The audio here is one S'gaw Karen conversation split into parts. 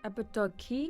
အပတီၢ်ခံ,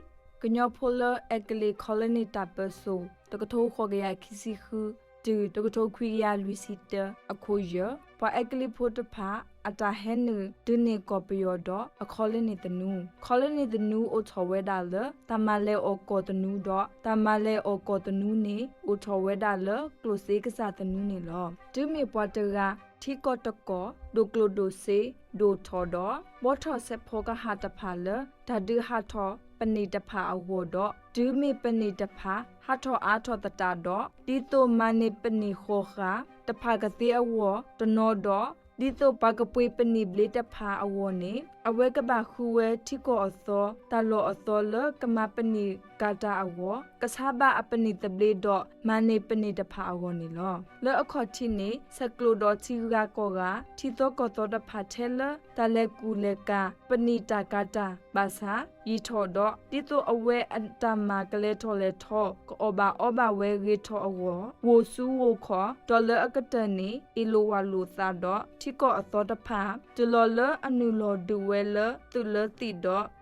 ကညီဖိလၢအဲကလံး colony တၢ်ပၢစိၤ တကထိဃိးကယၤခံဆံဃု တုၤတကထိခွံကယၤလွံၢ်ဆံတၢ အခိၣ်ယဲၢ်, ပှၤအဲကလံးဖိတဖၣ် အတၢ်ဟဲနုာ်ဒုးန့ၢ်ကီၢ်ပယီၤဒီးအ colony သနူ, colony သနူအိၣ်ထီၣ်ဝဲဒၣ်လၢ တၢ်မၤလဲၢ်အီၣ်ကီၢ်သနူဒီး တၢ်မၤလဲၢ်အီၣ်ကီၢ်သနူန့ၣ် အိၣ်ထီၣ်ဝဲဒၣ်လၢကျိၣ်စ့ကစၢ်သနူန့ၣ်လီၤ. တုၤမ့ၢ်ပှၤတဂၤ ထံကီၢ်တကီၢ် ဒိၣ်ကျိၣ်ဒိၣ်စ့ ဒိၣ်ထီၣ်ဒီး ဘှီထီၣ်စဲးဖီကဟၣ်တဖၣ်လၢ တၢ်ဒုးဟးထီၣ်ပနံာ်တဖၣ်အဂီၢ်ဒီး တုၤမ့ၢ်ပနံာ်တဖၣ် ဟးထီၣ်အါထီၣ်သတးဒီး ဒ်သိးမၤန့ၢ်ပနံာ်ဃီၤဃာ်တဖၣ်ကသ့အဂီၢ်တနီၤဒီး ဒ်သိးပှၤကပှ့ၤပနံာ်ဘျ့တဖၣ်အဂီၢ်န့ၣ် အဝဲကဘၣ်ဃုဝဲထံကီၢ်အသီ တၢ်လီၢ်အသီလၢကမၤပနံာ်ကၤတၢ်အဂီၢ်, ကဆါဘၣ်အပနံာ်သဘျ့ဒီး မၤန့ၢ်ပနံာ်တဖၣ်အဂီၢ်န့ၣ်လီၤ. လၢအခီၣ်ထံးန့ၣ် ဆဲးကျိးဒီးထံဂၤကီၢ်ဂၤ ထံသီကီၢ်သီတဖၣ်ထဲလၢ တၢ်လဲၤကူၣ်လဲၤကၤ ပနံာ်တၢ်ကၤတၢ် ဘၣ်ဆၣ် ယံာ်ထီၣ်ဒီး ဒ်သိးအဝဲအတၢ်မၤကလဲၤထီၣ်လဲၤထီ ကအီၣ်ဘၣ်အီဘၣ်ဝဲဂ့ၤထီၣ်အဂီၢ် ဂိၢ်စုဂိၢ်ခီၣ် ဒီးလၢအကတၢၢ်န့ၣ် အ့ၣ်လိာ်ဝၣ်လိာ်သးဒီး ထံကီၢ်အသီတဖၣ် တုၤလီၤလၢအနုာ်လီၤဒုးဝဲလၢသုးလၢသံးဒီး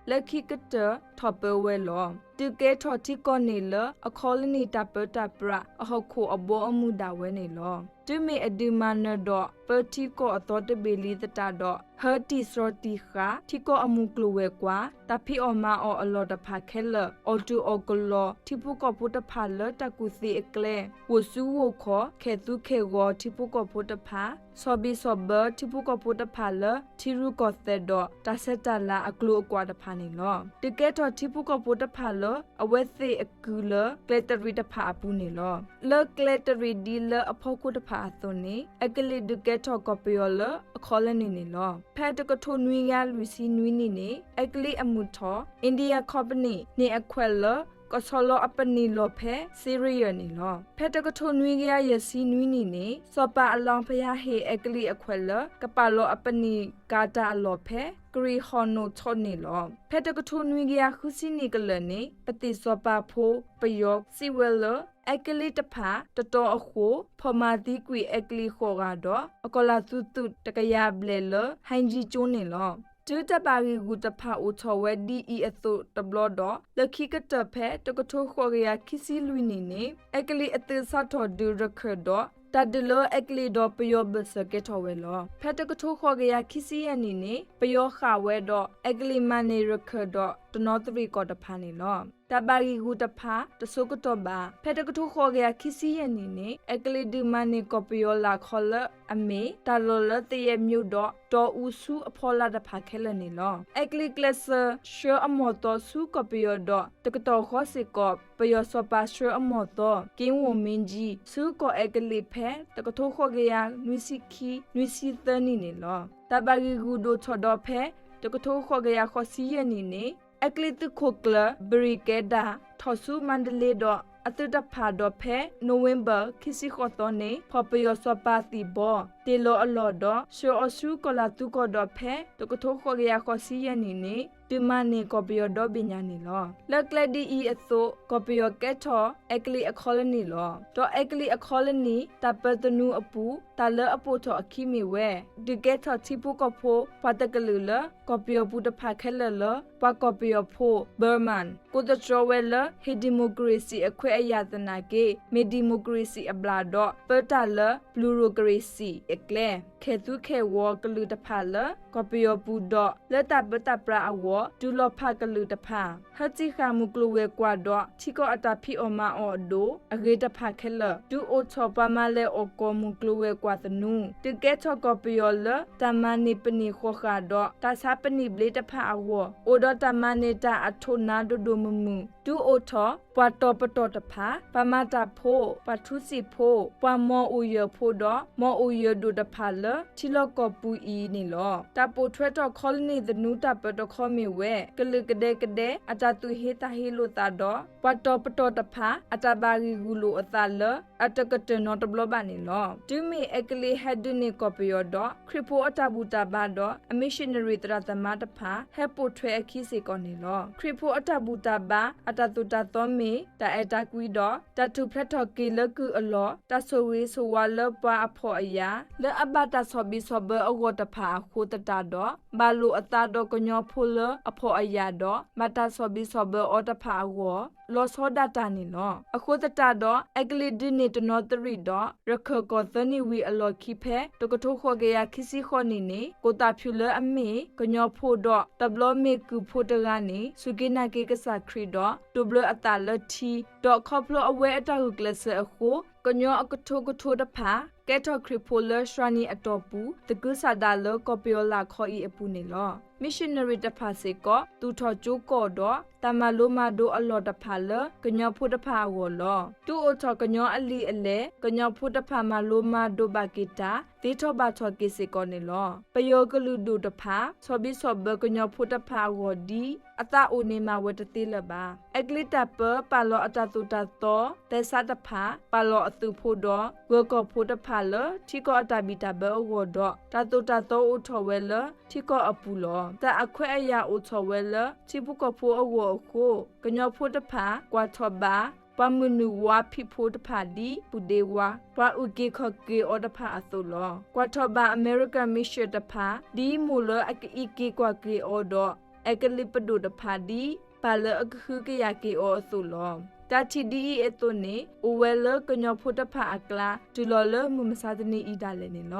လၢခံကတၢၢ်ထီၣ်ပၢဝဲလီၤ. ဒုးကဲထီၣ်ထံကီၢ်န့ၣ်လၢ အ colony တၢ်ပၢတၢ်ပြး အဟီၣ်ခိၣ်အဘီအမုၢ်ဒၣ်ဝဲန့ၣ်လီၤ. တုၤမ့ၢ်အဒုးမၤနၢၤဒီး ပၢထံကီၢ်အသီတဘ့ၣ်လံသတးဒီး ဟၢတံၢ်စှီၤတံၢ်ဃာ် ထံကီၢ်အမုၢ်ကျိၤဝဲၤကွာ် တၢ်ဖံးအီၣ်မၤအီၣ်အလီၢ်တဖၣ်ခဲလၢာ် အီၣ်တုာ်အီၣ်ကလီၤ ထံဖိကီၢ်ဖိတဖၣ်လၢတၢ်ကူၣ်သ့အကျဲ ဂိၢ်စုဂိၢ်ခီၣ် ခဲၣ်သူခဲၣ်ဂီၤထံဖိကီၢ်ဖိတဖၣ် ဆီၣ်ဘံၣ်ဆီၣ်ဘၢထံဖိကီၢ်ဖိတဖၣ်လၢ ထံရူၢ်ကီၢ်သဲးဒီး တၢ်ဆဲးတၢ်လၤအကျိၤအကွာ်တဖၣ်န့ၣ်လီၤ. ဒုးကဲထီၣ်ထံဖိကီၢ်ဖိတဖၣ်လၢ အဝဲသ့ၣ်အကုၢ်လၢကျဲတရံးတဖၣ်အပူၤန့ၣ်လီၤ. လၢကျဲတရံးဒ်လၢအဖီခိၣ်တဖၣ်အသိးန့ၣ် အဲကလံးဒုးကဲထီၣ်ကီၢ်ပယီၤလၢအ colony န့ၣ်လီၤ. ဖဲတကထိနွံကယၤလွံၢ်ဆံနွံနံၣ်န့ၣ် အဲကလံးအမုၢ်ထီၣ် India Company န့ၢ်အခွဲးလၢ ကဆီလီၤအပနံာ်လီၢ်ဖဲ Syria န့ၣ်လီၤ. ဖဲတကထိနွံကယၤယဲၢ်ဆံနွံနံၣ်န့ၣ် စီၤပၤအလီၣ်ဖယါဟ့ၣ်အဲကလံးအခွဲးလၢ ကပာ်လီၤအပနံာ်ကၤတၢ်အလီၢ်ဖဲ ကရံးဟီၣ်နိာ်ထီၣ်န့ၣ်လီၤ. ဖဲတကထိနွံကယၤဃုဆံနံၣ်ကလၢာ်န့ၣ် ပသံၣ်စီၤပၤဖိပယီၤစံးဝဲလၢ အဲကလံးတဖၣ် တတီၤအဃိ ဖီၣ်မၤသံကွံာ်အဲကလံးဃိးဂၤဒီး အကီၢ်လၤသူသူၣ်တကယၤဘျဲၣ်လၢ ဟဲကၠံကၠိန့ၣ်လီၤ. တုၤတၢ်ဘၣ်ဂံာ်ဂူာ်တဖၣ်အိၣ်ထီၣ်ဝဲဒ်အံၤအသိးတဘျီဒီး လၢခံကတၢၢ်ဖဲ တကထိဃိးကယၤခံဆံလွံၢ်နံၣ်န့ၣ် အဲကလံးအသုးစးထီၣ်ဒုးရခၢၣ်ဒီး တၢ်ဒုးလၢအဲကလံးဒီးပယီၤဘၢၣ်စၢၤကဲထီၣ်ဝဲလီၤ. ဖဲတကထိဃိးကယၤခံဆံယဲၢ်နံၣ်န့ၣ် ပယီၤဃၣ်ဝဲဒီး အဲကလံးမၤန့ၢ်ရခၢၣ်ဒီးတနီသရံၣ်ကီၢ်တဖၣ်န့ၣ်လီၤ. တၢ်ဘၣ်ဂံာ်ဂူာ်တဖၣ် တဆိကတီၢ်ဘၣ်. ဖဲတကထိဃိးကယၤခံဆံယဲၢ်နံၣ်န့ၣ် အဲကလံးဒုးမၤန့ၢ်ကီၢ်ပယီၤလၢ်ခီလၢအမ့ၢ် တၢ်လီၢ်လၢသယဲၣ်မၠိဒီး တီအူဆူအဖီလာ်တဖၣ်ခဲလၢာ်န့ၣ်လီၤ. အဲကလံးကျဲးစၢးဆှၢအမီၢ်သီဆူကီၢ်ပယီၤဒီး တကတီၢ်ဃီစ့ၢ်ကီး ပယီၤစီၤပၤဆှၢအမီၢ်သီ က့ဝိၣ်မ့ကၠံ ဆူကီၢ်အဲကလံးဖဲ တကထိဃိးကယၤနွံဆံခံ နွံဆံသၢနံၣ်န့ၣ်လီၤ. တၢ်ဘၣ်ဂံာ်ဂူာ်ဒိၣ်ထီၣ်ဒီးဖဲ တကထိဃိးကယၤဃိးဆံယဲၢ်နံၣ်န့ၣ် အဲကလံးသုးခိၣ်ကျၢၢ် ဘရံးကဲဒၣ် ထီၣ်ဆူမါဒလ့ဒီး အသုးတဖၣ်ဒီးဖဲ နိၣ်ဝ့ဘၢၣ် ခံဆံဃိးသီန့ၣ် ဖီၣ်ပယီၤစီၤပၤသံၣ်ဘီ တ့ၢ်လီၤအလီၢ်ဒီး ဆှၢအီၤဆူကီၢ်လၤသူကီၢ်ဒီးဖဲ တကထိဃိးကယၤဃိးဆံယဲၢ်နံၣ်န့ၣ် ဒုးမၤန့ၢ်ကီၢ်ပယီၤဒီဘ့ၣ်ညါန့ၣ်လီၤ. လၢကျဲဒ်အံၤအသိး ကီၢ်ပယီၤကဲထီၣ် အဲကလံးအ colony လီၤ. ဒီးအဲကလံးအ colony တၢ်ပၢသနူအပူၤ တၢ်လၢအပိာ်ထီၣ်အခံမ့ၢ်ဝဲ ဒုးကဲထီၣ်ထံဖိကီၢ်ဖိ ပှၤတကလုာ်လၢ ကီၢ်ပယီၤပူၤတဖၣ်ခဲလၢာ်လၢ ပှၤကီၢ်ပယီၤဖိ Burman ကိးသတြီဝဲလၢ ဟ့ၣ်ဒံၣ်မိၣ်ကရ့ၣ်စံၣ်အခွဲးအယာ်သနာ်က့ မ့ၢ်ဒံၣ်မိၣ်ကရ့ၣ်စံၣ်အဘျၣ်ဒီး ပၢတၢ်လၢ bureaucracy အကျဲ ခဲၣ်သူခဲၣ်ဂီၤကလုာ်တဖၣ်လၢ ကီၢ်ပယီၤပူၤဒီး လၢတၢ်ပၢတၢ်ပြးအဂီၢ် တုၤလီၤဖးကလုာ်တဖၣ် ဟဲတံၢ်ဃာ်မုၢ်ကျိၤဝဲၤကွာ်ဒီး ထံကီၢ်အတၢ်ဖံးအီၣ်မၤအီၣ်အဒိၣ် အဂ့ၤတဖၣ်ခဲလၢာ် ဒုးအိၣ်ထီၣ်ပှၤမၤလဲၢ်အီၣ်ကီၢ်မုၢ်ကျိၤဝဲၤကွာ်သနူ ဒုးကဲထီၣ်ကီၢ်ပယီၤလၢ တၢ်မၤန့ၢ်ပနံာ်ဃီၤဃာ်ဒီး တၢ်ဆါပနံာ်ဘျ့တဖၣ်အဂီၢ် အိၣ်ဒီးတၢ်မၤန့ၢ်တၢ်အထိၣ်နါဒိၣ်ဒိၣ်မုၢ်မုၢ် ဒုးအိၣ်ထီၣ် ပှၤတီၤပတီၢ်တဖၣ် ပှၤမၤတၢ်ဖိ ပှၤထူစံာ်ဖိ ပှၤမီၣ်အိၣ်ယၢၤဖိဒီး မီၣ်အိၣ်ယၢၤဒိၣ်တဖၣ်လၢ ထံလီၢ်ကီၢ်ပူၤအံၤန့ၣ်လီၤ. တၢ်ပိာ်ထွဲထီၣ် colony သနူတၢ်ပၢတခီမ့ၢ်ဝဲ ကလုာ်ကဒဲကဒဲ အတၢ်သူၣ်ဟ့သးဟ့လိာ်သးဒီး ပှၤတီၤပတီၢ်တဖၣ် အတၢ်ဘၣ်ဂံာ်ဂူာ်လိာ်အသးလၢ အတကတၢၢ်နီတဘျီဘၣ်န့ၣ်လီၤ. တုၤမ့ၢ်အဲကလံးဟဲဒုးန့ၢ်ကီၢ်ပယီၤဒီး ခရံာ်ဖိအတၢ်ဘူၣ်တၢ်ဘါဒီး အ missionary သရၣ်သမါတဖၣ် ဟဲပိာ်ထွဲအခံစ့ၢ်ကီးန့ၣ်လီၤ. ခရံာ်ဖိအတၢ်ဘူၣ်တၢ်ဘါ အတၢ်သိၣ်တၢ်သီမ့ၢ် တၢ်အဲၣ်တၢ်ကွံဒီး တၢ်ထူၣ်ဖျဲးထီၣ်က့ၤလၢကုၢ်အလီၢ် တၢ်ဆိၣ်ဂ့ၤဆိၣ်ဝါလၢပှၤအဖှီၣ်အယာ် လၢအဘၣ်တၢ်ဆီၣ်ဘံၣ်ဆီၣ်ဘၢအဂီၢ်တဖၣ်အဃိသတးဒီး ဘၣ်လိာ်အသးဒီးကညီဖိလၢ အဖှီၣ်အယာ်ဒီး ဘၣ်တၢ်ဆီၣ်ဘံၣ်ဆီၣ်ဘၢအီၤတဖၣ်အဂီၢ် လီၤဆီဒၣ်တၢ်န့ၣ်လီၤ. အဃိသတးဒီး အဲကလံးဒုးန့ၢ်တနီသရံၣ်ဒီး ရခၢၣ်ကီၢ်သၢနံၣ်ဝံၤအလီၢ်ခံဖဲ တကထိဃိးကယၤခံဆံဃိးနံၣ်န့ၣ် ကိၣ်သးဖၠူၣ်လၢအမ့ၢ် ကညီဖိဒီး တဘျီမ့ၢ်ကုၢ်ဖိတဂၤန့ၣ် စူၢ်က့ၤနာ်က့ၤကစၢ်ခရံာ်ဒီး ဒိးဘျၢအသးလၢထံ, ဒီးခီဖျိအဝဲအတၢ်ဂုာ်ကျဲးစၢးအဃိ ကညီအကထိကထိတဖၣ် ကဲထီၣ်ခရံာ်ဖိလၢ ရွှၣ်နံၣ်အတီၢ်ပူၤ သကုၤဆးဒးလၢကီၢ်ပယီၤလၢ်ခီအံၤအပူၤန့ၣ်လီၤ. မံၤၡနရံၤတဖၣ်စ့ၢ်ကီး သူၣ်ထီၣ်ကၠိကီၢ်ဒီး တၢ်မၤလိမၤဒိးအလီၢ်တဖၣ်လၢ ကညီဖိတဖၣ်အဂီၢ်လီၤ. တုၤအိၣ်ထီၣ်ကညီအလံာ်အလဲၢ် ကညီဖိတဖၣ်မၤလိမၤဒိးဘၣ်က့ၤတၢ် သ့ထီၣ်ဘၣ်ထီၣ်က့ၤစ့ၢ်ကီးန့ၣ်လီၤ. ပယီၤကလုာ်ဒူၣ်တဖၣ် ဆီၣ်ဘံၣ်ဆီၣ်ဘၢကညီဖိတဖၣ်အဂီၢ်ဒ်အသးအိၣ်န့ၣ် မၤဝဲတသ့လၢၤဘၣ်. အဲကလံးတၢ်ပၢ ပာ်လီၤအတၢ်သိၣ်တၢ်သီ သဲစးတဖၣ် ပာ်လီၤအသုးဖိဒီး ဂၢၤကီၢ်ဖိတဖၣ်လၢ ထံကီၢ်အတၢ်ဘံၣ်တၢ်ဘၢအဂီၢ်ဒီး တၢ်သိၣ်တၢ်သီအိၣ်ထီၣ်ဝဲလၢ ထံကီၢ်အပူၤလီၤ. တၢ်အခွဲးအယာ်အိၣ်ထီၣ်ဝဲလၢ ထံဖိကီၢ်ဖိအဂီၢ်အဃိ ကညီဖိတဖၣ် ကွၢ်ထီၣ်ဘၣ် ပှၤမုၢ်နုာ်ဝါဖံးဖိတဖၣ်ဒ် ပူၤဒ့ဝါ ပှၤအုၣ်က့ၤခီၣ်က့ၤအီၤတဖၣ်အသိးလီၤ. ကွၢ်ထီၣ်ဘၣ် American Mission တဖၣ် ဒ်မိၢ်လၢအကအံးက့ၤကွၢ်က့ၤအီၤဒီး အဲကလံးပဒိၣ်တဖၣ်ဒ် ပၢ်လၢအကဟုကယာ်က့ၤအီၤအသိးလီၤ. တၢ်ထံၣ်ဒ်အံၤအသိးန့ၣ် အိၣ်ဝဲလၢကညီဖိတဖၣ်အကျါ တုၤလီၤလၢမုၢ်မဆါတနံၤအံၤဒၣ်လဲာ်န့ၣ်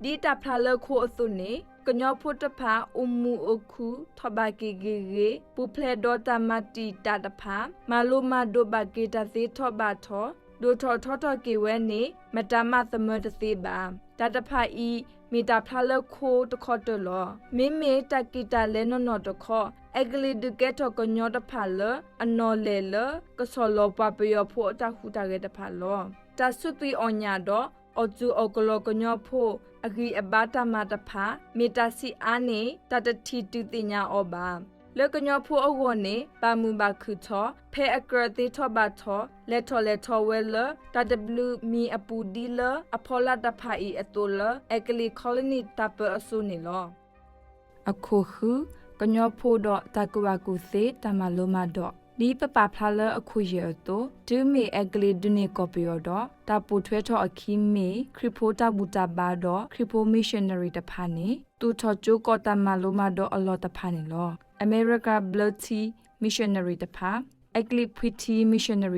လီၤ. ဒ်တၢ်ဖျါလၢခိအသိးန့ၣ် ကညီဖိတဖၣ် အိၣ်မုာ်အိၣ်ခုၣ် ထီၣ်ဘၣ်က့ၤဂ့ၤဂ့ၤ ပူၤဖျဲးဒီးတၢ်မၤတံာ်တာ်တဖၣ် မၤလိမၤဒိးဘၣ်က့ၤတၢ်သ့ထီၣ်ဘၣ်ထီၣ် ဒိၣ်ထီၣ်ထီထီၣ်က့ၤဝဲန့ၣ် မတၤမးသမၢတသ့ဘၣ်. တၢ်တဖၣ်အံၤ မ့ၢ်တၢ်ဖျါလၢခိတခီတၢၢ်လီၤ. မ့မ့ၢ်တၢ်ကံၢ်တၢ်လဲနီၢ်နီၢ်တခီ အဲကလံးဒုးကဲထီၣ်ကညီတဖၣ်လၢ အနီၢ်လဲၢ်လၢ ကဆီၣ်လီၤပှၤပယီၤဖိအတၢ်ဟူးတၢ်ဂဲၤတဖၣ်လီၤ. တၢ်ဆူးကွံာ်အီၣ်ညၣ်ဒီး အီၣ်ကူၣ်အီၣ်ကလီကညီဖိ အဂံၢ်အဘါတၢ်မၤတဖၣ် မ့ၢ်တၢ်ဆံးအါန့ၣ် တၢ်တထံၣ်တုၤသ့ၣ်ညါအီၤဘၣ်. လၢကညီဖိအဂီၢ်န့ၣ် ဘၣ်မုာ်ဘၣ်ခုၣ်ထီၣ် ဖဲအကြၢးသ့ထီၣ်ဘၣ်ထီၣ် လဲၤထီၣ်လဲၤထီဝဲလၢ တၢ်တဘျုးမံၤအပူၤဒ်လၢ အဖီလာ်တဖၣ်အံၤအသိးလၢ အဲကလံး colony တၢ်ပၢအစိၤန့ၣ်လီၤ. အခိၣ်ဃု, ကညီဖိဒီးတၢ်ကူၣ်ဘၣ်ကူၣ်သ့တၢ်မၤလိမၤဒိး ဒ်ပပာ်ဖျါလၢအခိၣ်ယဲၢ်အသိး, တုၤမ့ၢ်အဲကလံးဒုးန့ၢ်ကီၢ်ပယီၤဒီး တၢ်ပိာ်ထွဲထီၣ်အခံမ့ၢ် ခရံာ်ဖိတၢ်ဘူၣ်တၢ်ဘါဒီး ခရံာ်ဖိမံၣ်ၡနရံၤတဖၣ်န့ၣ် သူၣ်ထီၣ်ကၠိကီၢ်တၢ်မၤလိမၤဒိးအလီၢ်တဖၣ်န့ၣ်လီၤ. အမဲရကၤဘျၢထံ မံၣ်ၡနရံၤတဖၣ်, အ့တလံးဒီး ဖရၣ်စ့ၣ် ဘ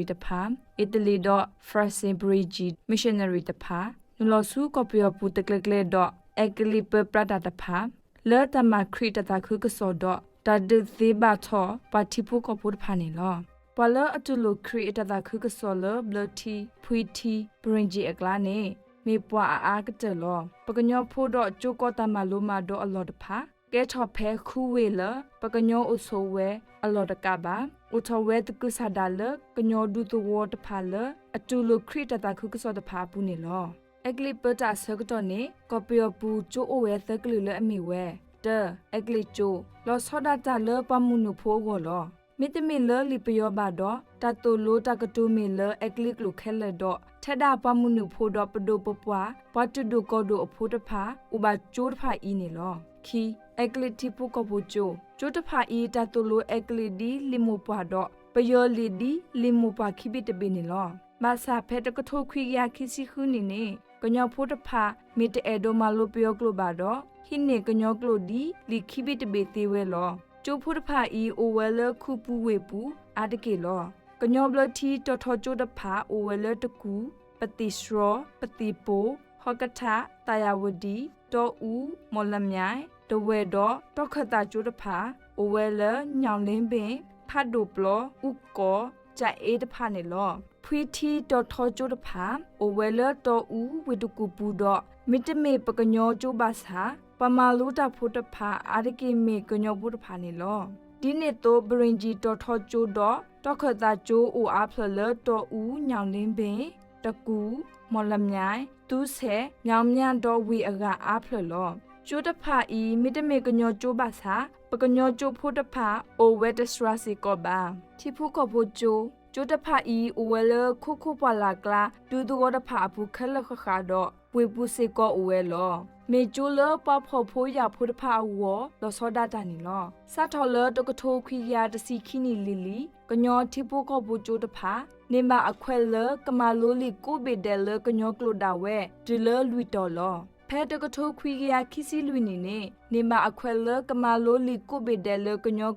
ရ့ၣ်ကံၣ် မံၣ်ၡနရံၤတဖၣ် နုာ်လီၤဆူကီၢ်ပယီၤပူၤတကျဲကျဲဒီး အဲကလံးပၢပြးတၢ်တဖၣ် လၢတၢ်မၤခရံာ်တၢ်သးခုကစီၣ်ဒီး တၢ်ဒုးသ့ဘၣ်ထီၣ်ပှၤထံဖိကီၢ်ဖိတဖၣ်န့ၣ်လီၤ. ပှၤလၢအတူၢ်လိာ်ခရံာ်အတၢ်သးခုကစီၣ်လၢဘျၢထံ, ဖှံထံ, ဘရ့ၣ်ကံၣ်အကျါန့ၣ် မ့ၢ်ပှၤအအါကတၢၢ်လီၤ. ပကညီဖိဒီးကၠိကီၢ်တၢ်မၤလိမၤဒိးအလီၢ်တဖၣ် ကဲထီၣ်ဖဲဃုဝ့ၢ်လၢ ပကညီအိၣ်ဆိးဝဲအလီၢ်တကးဘၣ်, အိၣ်ထီၣ်ဝဲသကုၤဆးဒးလၢ ကညီဒူသဝီတဖၣ်လၢ အတူၢ်လိာ်ခရံာ်အတၢ်သးခုကစီၣ်တဖၣ်အပူၤန့ၣ်လီၤ. အဲကလံးပၢတၢ်အဆၢကတီၢ်န့ၣ် ကီၢ်ပယီၤပူၤကၠိအိၣ်ဝဲသၢကလုာ်လၢအမ့ၢ်ဝဲ, တၢ, အဲကလံးကၠိ, လီၤဆီဒၣ်တၢ်လၢပှၤမုၢ်နုာ်ဖိအဂီၢ်လီၤ. မ့တမ့ၢ်လၢလံာ်ပယီၤဘၣ်ဒီး တၢ်သိၣ်လိတၢ်ကတိၤမ့ၢ်လၢအဲကလံးကျိာ်ခဲလၢာ်ဒီး ထဲဒၣ်ပှၤမုၢ်နုာ်ဖိဒီးပဒိၣ်ပပှၢ် ပှၤတုၤဒိၣ်ကီၢ်ဒိၣ်အဖိတဖၣ် အိၣ်ဘၣ်ကၠိတဖၣ်အံၤန့ၣ်လီၤ. ခံ, အဲကလံးထံဖိကီၢ်ဖိကၠိ, ကၠိတဖၣ်အံၤ တၢ်သိၣ်လိအဲကလံးဒ်လံာ်မိၢ်ပှၢ်ဒီး ပယီၤလံာ်ဒ်လံာ်မိၢ်ပှၢ်ခံဘ့ၣ်တဘ့ၣ်န့ၣ်လီၤ. ဘၣ်ဆၣ်ဖဲတကထိခွံကယၤခံဆံဃုနံၣ်န့ၣ် ကညီဖိတဖၣ် မ့ၢ်တအဲၣ်ဒိးမၤလိပယီၤကျိာ်ဘၣ်ဒီး ဟံးန့ၢ်ကညီကျိာ်ဒ်လံာ်ခံဘ့ၣ်တဘ့ၣ်သ့ဝဲလီၤ. ကၠိဖိတဖၣ်အံၤ အိၣ်ဝဲလၢခူပူၤဝ့ၢ်ပူၤအါတက့ၢ်လီၤ. ကညီဘျၢထံတီၤထီကၠိတဖၣ် အိၣ်ဝဲလၢတကူၣ်, ပသံၣ်စှီၤ, ပသံၣ်ပိၢ်, ဟီကထၣ်, သၣ်ယၣ်ဝတံၣ်, တီအူ, မီၣ်လမၠဲၣ်, တဝဲၢ်ဒီး တီခၢၣ်သးကၠိတဖၣ် အိၣ်ဝဲလၢ ညၣ်လ့ဘ့ၣ်, ဖးဒိၣ်ပျီ, အူကီၢ်, ကၠၣ်အ့တဖၣ်န့ၣ်လီၤ. ဖှံထံတီၤထီကၠိတဖၣ် အိၣ်ဝဲလၢတီအူဝ့ၢ်တကူၣ်ပူၤဒီး မ့တမ့ၢ်ပကညီကၠိဘၣ်ဆၣ် ပှၤမၤလိတၢ်ဖိတဖၣ် အါတက့ၢ်မ့ၢ်ကညီဖိတဖၣ်န့ၣ်လီၤ. ဒ်န့ၣ်အသိး ဘရ့ၣ်ကံၣ်တီၤထီကၠိဒီး တီခၢၣ်သးကၠိအိၣ်အါဖျၢၣ်လၢတီအူ, ညၣ်လ့ဘ့ၣ်, တကူၣ်, မီၣ်လမၠဲၣ်, သူဆဲး, ညၣ်မၠၣ်ဒီးဝ့ၢ်အဂၤအါဖျၢၣ်လီၤ. ကၠိတဖၣ်အံၤ မ့တမ့ၢ်ကညီကၠိဘၣ်ဆၣ် ပကညီကၠိဖိတဖၣ် အိၣ်ဝဲတစှၤစ့ၢ်ကီးဘၣ်. ထံဖိကီၢ်ဖိကၠိ, ကၠိတဖၣ်အံၤ အိၣ်ဝဲလၢခိခိၣ်ပှၢ်လၢ်ကျါ ဒူသဝီတဖၣ်အပူၤခဲလၢာ်ဃၣ်ဃၣ်ဒီး ဝ့ၢ်ပူၤစ့ၢ်ကီးအိၣ်ဝဲလီၤ. မ့ၢ်ကၠိလၢပှၤဖှီၣ်ဖိယာ်ဖိတဖၣ်အဂီၢ် လီၤဆီဒၣ်တၢ်န့ၣ်လီၤ. စးထီၣ်လၢတကထိခွံကယၤတဆံခံနံၣ်လံၤလံၤ ကညီထံဖိကီၢ်ဖိကၠိတဖၣ် န့ၢ်ဘၣ်အခွဲးလၢကမၤလိလံာ်ကိးဘ့ၣ်ဒဲးလၢကညီကျိာ်ဒၣ်ဝဲ တုၤလၢလွံၢ်တီၤလီၤ. ဖဲတကထိခွံကယၤခံဆံလွံၢ်နံၣ်န့ၣ် န့ၢ်ဘၣ်အခွဲးလၢကမၤလိလံာ်ကိးဘ့ၣ်ဒဲးလၢကညီကျိာ်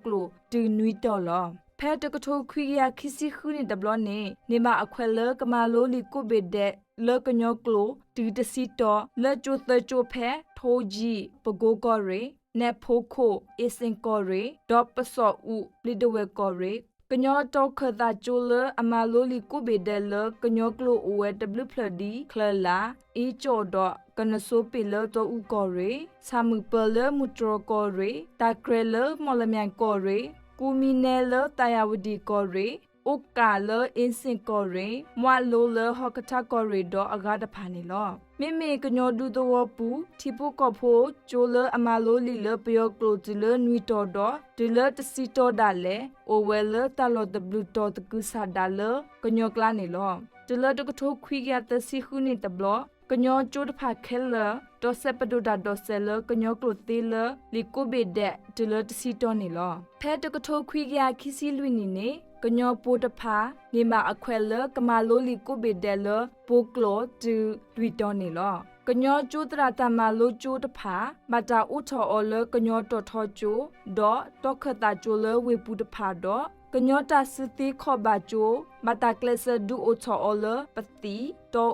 တုၤနွံတီၤလီၤ. ဖဲတကထိခွံကယၤခံဆံဃုနံၣ်တဘျီန့ၣ် န့ၢ်ဘၣ်အခွဲးလၢကမၤလိလံာ်ကိးဘ့ၣ်ဒဲးလၢကညီကျိာ်တုၤတဆံတီၤ လၢကၠိသၢကၠိဖဲ ထိကၠံၣ်, ပကိကီၢ်ရ့ၣ်, နဲၣ်ဖိခိၣ်, အ့စ့ၣ်ကီၢ်ရ့ၣ်, ဒီးပစီၣ်အူး ဘျံးဒဝဲၢ်ကီၢ်ရ့ၣ်. ကညီတီၤခၢၣ်သးကၠိလၢအမၤလိလံာ်ကိးဘ့ၣ်ဒဲးလၢကညီကျိာ်အိၣ်ဝဲတဘျုးဖျၢၣ်ဒ် ချၢၣ်လး, အ့ကၠီၣ်ဒီး ကနဆိပ့ၤလၢတီအူကီၢ်ရ့ၣ်, ဆၣ်မုၢ်ပၢၤလၢမုၢ်တြီၢ်ကီၢ်ရ့ၣ်, တၢ်ကြဲးလၢမီၣ်လမၠဲၣ်ကီၢ်ရ့ၣ်, ကူမံနဲလၢသးယၤဝဒံၣ်ကီၢ်ရ့ၣ်, အိကၣ်လၢအ့စ့ၣ်ကီၢ်ရ့ၣ်, မွးလိလၢဟီၣ်ကထါကီၢ်ရ့ၣ်ဒီးအဂၤတဖၣ်န့ၣ်လီၤ. မ့မ့ၢ်ကညီဒူသဝီပူၤ ထံဖိကီၢ်ဖိကၠိလၢအမၤလိလံာ်လၢပယီၤကျိာ်တုၤလၢနွံတီၤဒီး တုၤလၢတဆံတီၤဒၣ်လဲာ် အိၣ်ဝဲလၢတၢ်လီၢ်တဘျုးတီၤသကုၤဆးဒးလၢကညီကျါန့ၣ်လီၤ. တုၤလၢတကထိခွံကယၤသၢဆံဃုနံၣ်တဘျီ ကညီကၠိတဖၣ်ခဲလၢာ် တီၢ်စဲးပဒိၣ်တၢ်ဒိးစဲးလၢကညီကျိာ်သ့လၢ လံာ်ကိးဘ့ၣ်ဒဲးတုၤလၢတဆံတီၤန့ၣ်လီၤ. ဖဲတကထိခွံကယၤခံဆံလွံၢ်နံၣ်န့ၣ် ကညီဖိတဖၣ် န့ၢ်ဘၣ်အခွဲးလၢကမၤလိလံာ်ကိးဘ့ၣ်ဒဲးလၢ ပှိၤကျိာ်တုၤလွံၢ်တီၤန့ၣ်လီၤ. ကညီကၠိသရၣ်တၢ်မၤလိကၠိတဖၣ် ဘၣ်တၢ်အိးထီၣ်အီၤလၢကညီတီၤထီကၠိ ဒီးတီၢ်ခၢၣ်သးကၠိလၢဝ့ၢ်ပူၤတဖၣ်ဒီး ကညီတၢ်စုသ့ခီၣ်ဘၣ်ကၠိ ဘၣ်တၢ်ကျဲးစၢးဒုးအိၣ်ထီၣ်အီၤလၢပသံၣ်, တီ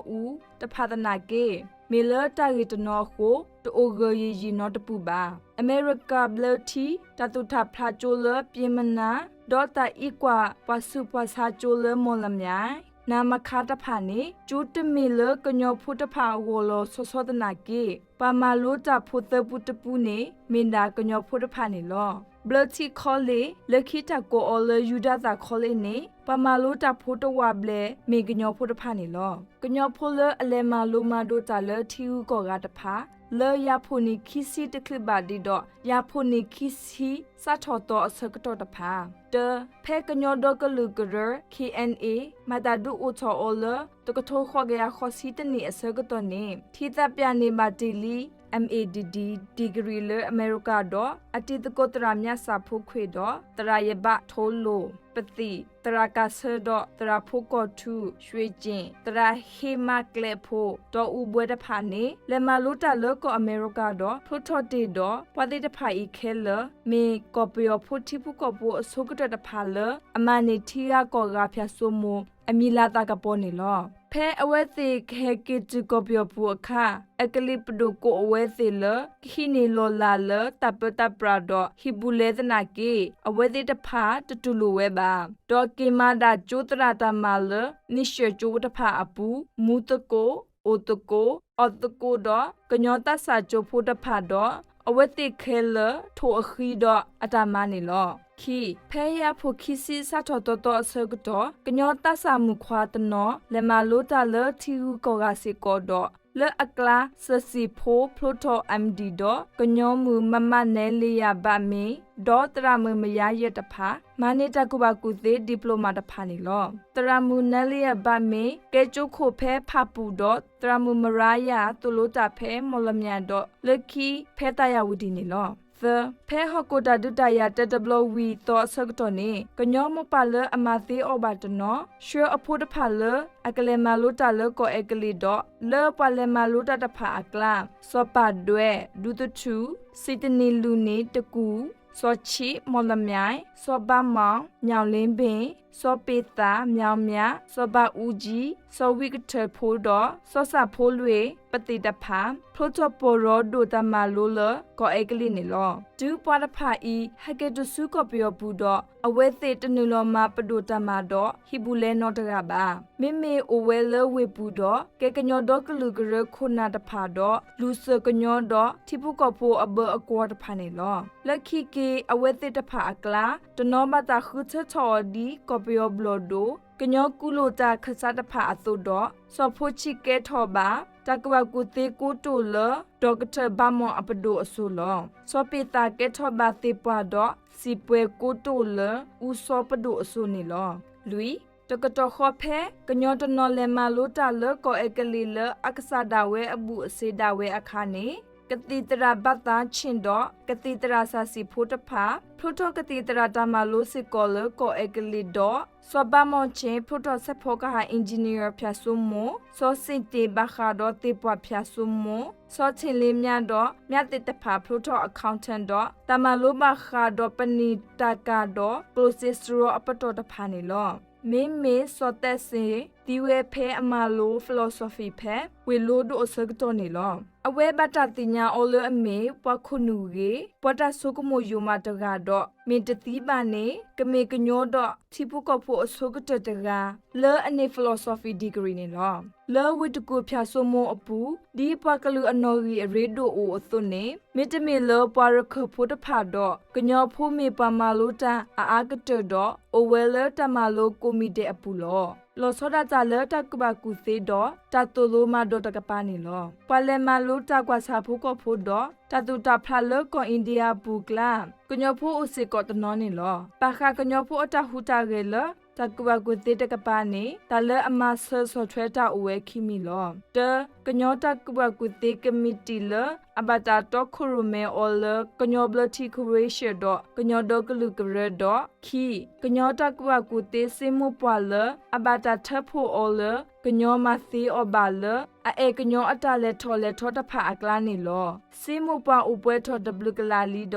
အူ တဖၣ်သနာ်က့ မ့ၢ်လၢတၢ်ဂ့ၢ်တနီၤအဃိ တအိၣ်ဂၢၢ်ယံာ်ယံာ်နီတပူၤဘၣ်. အမဲရကၤဘျၢထံ တၢ်သူၣ်ထၣ်ဖျးကၠိလၢပျ့ၤမနါ ဒီးတၢ်အံးကွၢ်ပှၤဆူးပှၤဆါကၠိလၢမီၣ်လမၠဲၣ် နါမခါတဖၣ်န့ၣ် ကၠိတမ့ၢ်လၢကညီဖိတဖၣ်အဂီၢ်လီၤဆီဆီသနာ်က့ ပှၤမၤလိတၢ်ဖိသၢပူတပူန့ၣ် မ့ၢ်ဒၣ်ကညီဖိတဖၣ်န့ၣ်လီၤ. ဘျၢထံ college လၢခံတၢ်ကိးအီၤလၢ ယူဒၤသၣ် college န့ၣ် ပှၤမၤလိတၢ်ဖိတဝာ်ဘျဲၣ် မ့ၢ်ကညီဖိတဖၣ်န့ၣ်လီၤ. ကညီဖိလၢအလဲၤမၤလိမၤဒိးတၢ်လၢထံဂုၤကီၢ်ဂၤတဖၣ် လၢယၤဖှိၣ်နံၣ်ခံဆံတချုးဘၣ်ဒံးဒီး ယၤဖှိၣ်နံၣ်ခံဆံစးထီၣ်သီအဆၢကတီၢ်တဖၣ်, တၢ, ဖဲကညီဒီကလုာ်ကရၢ K N A မၤတၢ်ဒုးအိၣ်ထီၣ်အီၤလၢ တကထိဃိးကယၤဃိးဆံတၢနံၣ်အဆၢကတီၢ်န့ၣ် ထံၣ်သးပျၢ်န့ၢ်ဘၣ်တ့ၢ်လံ M A D D degree လၢအမဲရကၤဒီး အတံၤသကိးသရၣ်မျးစၢ်ဖိခွ့ၣ်ဒီး သရၣ်ယဘးထိလိာ်, ပသံၣ်, သရၣ်ကၣ်ဆၢဒီး သရၣ်ဖိကီၢ်ထူ, ရွှ့ၣ်ကၠ့ၣ်, သရၣ်ဟ့ၣ်မးကျဲးဖိ, တီအူဘွဲတဖၣ်န့ၣ် လဲၤမၤလိတၢ်လၢကီၢ်အမဲရကၤဒီး ဖျိထီၣ်တ့ၢ်ဒီး ပှၤသ့ၣ်တဖၣ်အံၤခဲလၢာ် မ့ၢ်ကီၢ်ပယီၤဖိထံဖိကီၢ်ဖိအဆိကတၢၢ်တဖၣ်လၢ အမၤန့ၢ်ထံဂၤကီၢ်ဂၤဖၠၣ်စိမိၤ အမံၤလၤသးကပီၤန့ၣ်လီၤ. ဖဲအဝဲသ့ၣ်ကဟဲက့ၤတုၤကီၢ်ပယီၤပူၤအခါ အဲကလံးပဒိၣ်ကိးအဝဲသ့ၣ်လၢ ကဟံးန့ၢ်လီၢ်လၤလၢတၢ်ပၢတၢ်ပြးဒီး ဟံးဘူးလဲသနာ်က့ အဝဲသ့ၣ်တဖၣ်တတူၢ်လိာ်ဝဲဘၣ်. ဒီးက့ၤမၤဒၣ်ကၠိသရၣ်တၢ်မၤလၢ နံၣ်ဆှၢၣ်ကၠိတဖၣ်အပူၤ မူသကိး, အိၣ်သကိး, အီၣ်သကိးဒီး ကညီသးစၢ်ကၠိဖိတဖၣ်ဒီး အဝဲသ့ၣ်ခဲလၢာ် ထိၣ်အဃံဒီးအတၢ်မၤန့ၣ်လီၤ. ခံ, ဖဲယၤဖှိၣ်ခံဆံစးထီၣ်သီသီအဆၢကတီၢ် ကညီသးစၢ်မုၣ်ခွါတနီၤ လဲၤမၤလိတၢ်လၢထံဂုၤကီၢ်ဂၤစ့ၢ်ကီးဒီး လၢအကျါ စၢၤစံၣ်ဖိဖျိထီၣ် M D ဒီး ကညီမုၣ်မမနဲလ့ယၤဘးမ့ၢ် ဒီးသရၣ်မုၣ်မယါယဲၢ်တဖၣ် မၤန့ၢ်တၢ်ကူၣ်ဘၣ်ကူၣ်သ့ diploma တဖၣ်န့ၣ်လီၤ. သရၣ်မုၣ်နဲလ့ယၤဘးမ့ၢ် ကဲကၠိခိၣ်ဖဲဖၣ်ပူၣ်ဒီး သရၣ်မုၣ်မရါယၤ သိၣ်လိတၢ်ဖဲမီၣ်လမၠဲၣ်ဒီး လၢခံဖဲသးယၤဝဒံၣ်န့ၣ်လီၤ. သၢ, ဖဲဟီၣ်ခိၣ်တၢ်ဒုးတၢ်ယၤတၢတဘျီဝံၤသီအဆၢကတီၢ်န့ၣ် ကညီမိၢ်ပၢ်လၢအမၤသ့အီၣ်ဘၣ်တနီၤ ဆှၢအဖိတဖၣ်လၢ အကလဲၤမၤလိတၢ်လၢကီၢ်အဲကလံးဒီး လၢပှၤလဲၤမၤလိတၢ်တဖၣ်အကျါ စီၤပၤဒွဲၣ်, ဒူသထူ, စံးတနံၣ်လူၢ်န့ၣ်တကူၣ်, စီၤဆံး, မီၣ်လမၠဲၣ်, စီၤဘးမီၣ်, ညၣ်လ့ဘ့ၣ်, စီၤပ့ၤသး, မၠၣ်မၠၣ်, စီၤဘးအူကၠံ, စီၤဝံကထၢၣ်ဖိဒီး စီၤစၣ်ဖိလွ့ၣ် ပသ့ၣ်တဖၣ် ဖျိထီၣ်ပီၢ်ရီဒိၣ်တၢ်မၤလိလၢကီၢ်အဲကလံးန့ၣ်လီၤ. တုၤပှၤတဖၣ်အံၤ ဟဲက့ၤတုၤဆူကီၢ်ပယီၤပူၤဒီး အဝဲသ့ၣ်တနုာ်လီၤမၤပဒိၣ်တၢ်မၤဒီး ဟံးဘူးလဲနီတဂၤဘၣ်. မ့မ့ၢ်အိၣ်ဝဲလၢဝ့ၢ်ပူၤဒီး ကဲကညီဒီကလုာ်ကရၢခိၣ်နၢ်တဖၣ်ဒီး လူၤစၢၤကညီဒီး ထံဖိကီၢ်ဖိအဘၢအကွီၤတဖၣ်န့ၣ်လီၤ. လၢခံက့ၤ အဝဲသ့ၣ်တဖၣ်အကျါ တနီၤဘၣ်တၢ်ဃုထၢထီၣ်အီၤဒ်ကီၢ်ပယီၤဘျီၣ်ဒိၣ် ကညီကူၣ်လိာ်တၢ်ခၢၣ်စးတဖၣ်အသိးဒီး စီၤဖိဆံးကဲထီၣ်ဘၣ် တၢ်ကူၣ်ဘၣ်ကူၣ်သ့ကိတိာ်လၢ ဒီၣ်ကထၢၣ်ဘးမီၣ်အပဒိၣ်အစိၤလီၤ. စီၤပ့ၤသးကဲထီၣ်ဘၣ်သ့ၣ်ပှၢ်ဒီး စံးပှဲၤကိတိာ်လၢ အူစီပဒိၣ်အစိၤန့ၣ်လီၤ. လွံၢ်, တကတီၢ်ဃီဖဲ ကညီတနီၤလဲၤမၤလိတၢ်လၢကီၢ်အဲကလံးလၢအကစၢ်ဒၣ်ဝဲအဘူးအစ့ဒၣ်ဝဲအခါန့ၣ် ကသံၣ်သရၣ်ဘၣ်သါဆ့ၣ်ဒီး ကသံၣ်သရၣ်စၢ်စံၣ်ဖိတဖၣ် ဖျိထီၣ်ကသံၣ်သရၣ်တၢ်မၤလိစ့ၢ်ကီးလၢကီၢ်အဲကလံးဒီး စီၤဘၣ်မီၣ်ဆ့ၣ် ဖျိထီၣ်ဆဲးဖီကဟၣ် engineer ဖၠၣ်စိမိၤ, စီၤစ့ၣ်တ့ၣ်ဘၣ်ဃးဒီးသ့ၣ်ပှၢ်ဖၠၣ်စိမိၤ, စီၤဆ့ၣ်လ့မၠါဒီးမၠၣ်သ့ၣ်တဖၣ် ဖျိထီၣ် accountant ဒီး တၢ်မၤလိဘၣ်ဃးဒီးပနံာ်တၢ်ကၤဒီး ကျိၣ်စ့စရီအပတီၢ်တဖၣ်န့ၣ်လီၤ. မ့မ့ၢ်စီၤသဲးစ့ၣ် သံဝဲဖဲအမၤလိ philosophy ဖဲ ဝ့ၢ်လိဒိၣ်အဆၢကတီၢ်န့ၣ်လီၤ. အဝဲဘၣ်တၢ်သ့ၣ်ညါအီၤလၢအမ့ၢ်ပှၤခိၣ်နူာ်ဂ့ၤ ပှၤတၢ်ဆိကမိၣ်ယိာ်မးတဂၤဒီး မ့ၢ်တသံဘၣ်န့ၣ် ကမ့ၢ်ကညီဒီးထံဖိကီၢ်ဖိအဆိကတၢၢ်တဂၤ လၢအန့ၢ် philosophy degree န့ၣ်လီၤ. လၢဝ့ၢ်တကူၣ်ဖၠၣ်စိမိၤအပူၤ ဒ်ပှၤကလုာ်အနီၣ်ဂံၢ်အရ့ဒိၣ်အိၣ်အသိးန့ၣ် မ့တမ့ၢ်လၢပှၤရခၢၣ်ဖိတဖၣ်ဒီး ကညီဖိမ့ၢ်ပှၤမၤလိတၢ်အအါကတၢၢ်ဒီး အိၣ်ဝဲလၢတၢ်မၤလိကိးမံၤဒဲးအပူၤလီၤ. လီၤဆီဒၣ်တၢ်လၢတၢ်ကူၣ်ဘၣ်ကူၣ်သ့ဒီး တၢ်သိၣ်လိမၤဒိးတကပၤန့ၣ်လီၤ. ပှၤလဲၤမၤလိတၢ်ကွၢ်ဆၣ်ဖိကီၢ်ဖိဒီး တၢ်သူၣ်တၢ်ဖျးလၢကီၢ်အ့ဒံယါအပူၤအကျါ ကညီဖိအိၣ်စ့ၢ်ကီးတနီၤန့ၣ်လီၤ. ဘၣ်ဃးကညီဖိအတၢ်ဟူးတၢ်ဂဲၤလၢ တၢ်ကူၣ်ဘၣ်ကူၣ်သ့တကပၤန့ၣ် တၢ်လၢအမၤစၢၤဆီၣ်ထွဲတၢ်အိၣ်ဝဲခံမံၤလီၤ. တၢ, ကညီတၢ်ကူၣ်ဘၣ်ကူၣ်သ့ကမံးတံာ်လၢ အဘၣ်တၢ်တီခိၣ်ရိၣ်မဲအီၤလၢ ကညီဘျၢထံခဝ့ၡၢၣ်ဒီး ကညီဒီကလုာ်ကရၢဒီး ခံ, ကညီတၢ်ကူၣ်ဘၣ်ကူၣ်သ့စ့မိၢ်ပှၢ်လၢ အဘၣ်တၢ်ထၢဖှိၣ်အီၤလၢ ကညီမၤသ့အီၤဘၣ်လၢ အအဲၣ်ကညီအတၢ်လဲၤထီၣ်လဲၤထီတဖၣ်အကျါန့ၣ်လီၤ. စ့မိၢ်ပှၢ်အိၣ်ပှဲၤထီၣ်တဘျုးကလးလံဒီး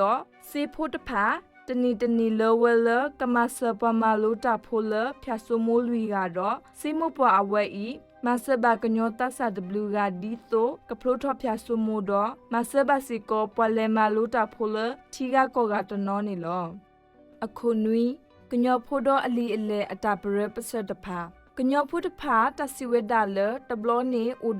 စ့ဖိတဖၣ် တနံၤတနံၤလၢဝဲလၢ ကမၤစၢၤပှၤမၤလိတၢ်ဖိလၢ ဖၠၣ်စိမိၤလွံၢ်ဂၤဒီး စ့မိၢ်ပှၢ်အဝဲအံၤ မၤစၢၤဘၣ်ကညီသးစၢ်တဘျုးဂၤဒ်သိး ကဖျိထီၣ်ဖၠၣ်စိမိၤဒီး မၤစၢၤဘၣ်စ့ၢ်ကီး ပှၤလဲၤမၤလိတၢ်ဖိလၢ ထံဂၤကီၢ်ဂၤတနီၤန့ၣ်လီၤ. အခိၣ်နွံ, ကညီဖိဒီးအလံာ်အလဲၢ်အတၢ်ပရၢပစၢၢ်တဖၣ်. ကညီဖိတဖၣ် တၢ်စံးဝဲဒၣ်လၢ တဘျီန့ၣ် အိၣ်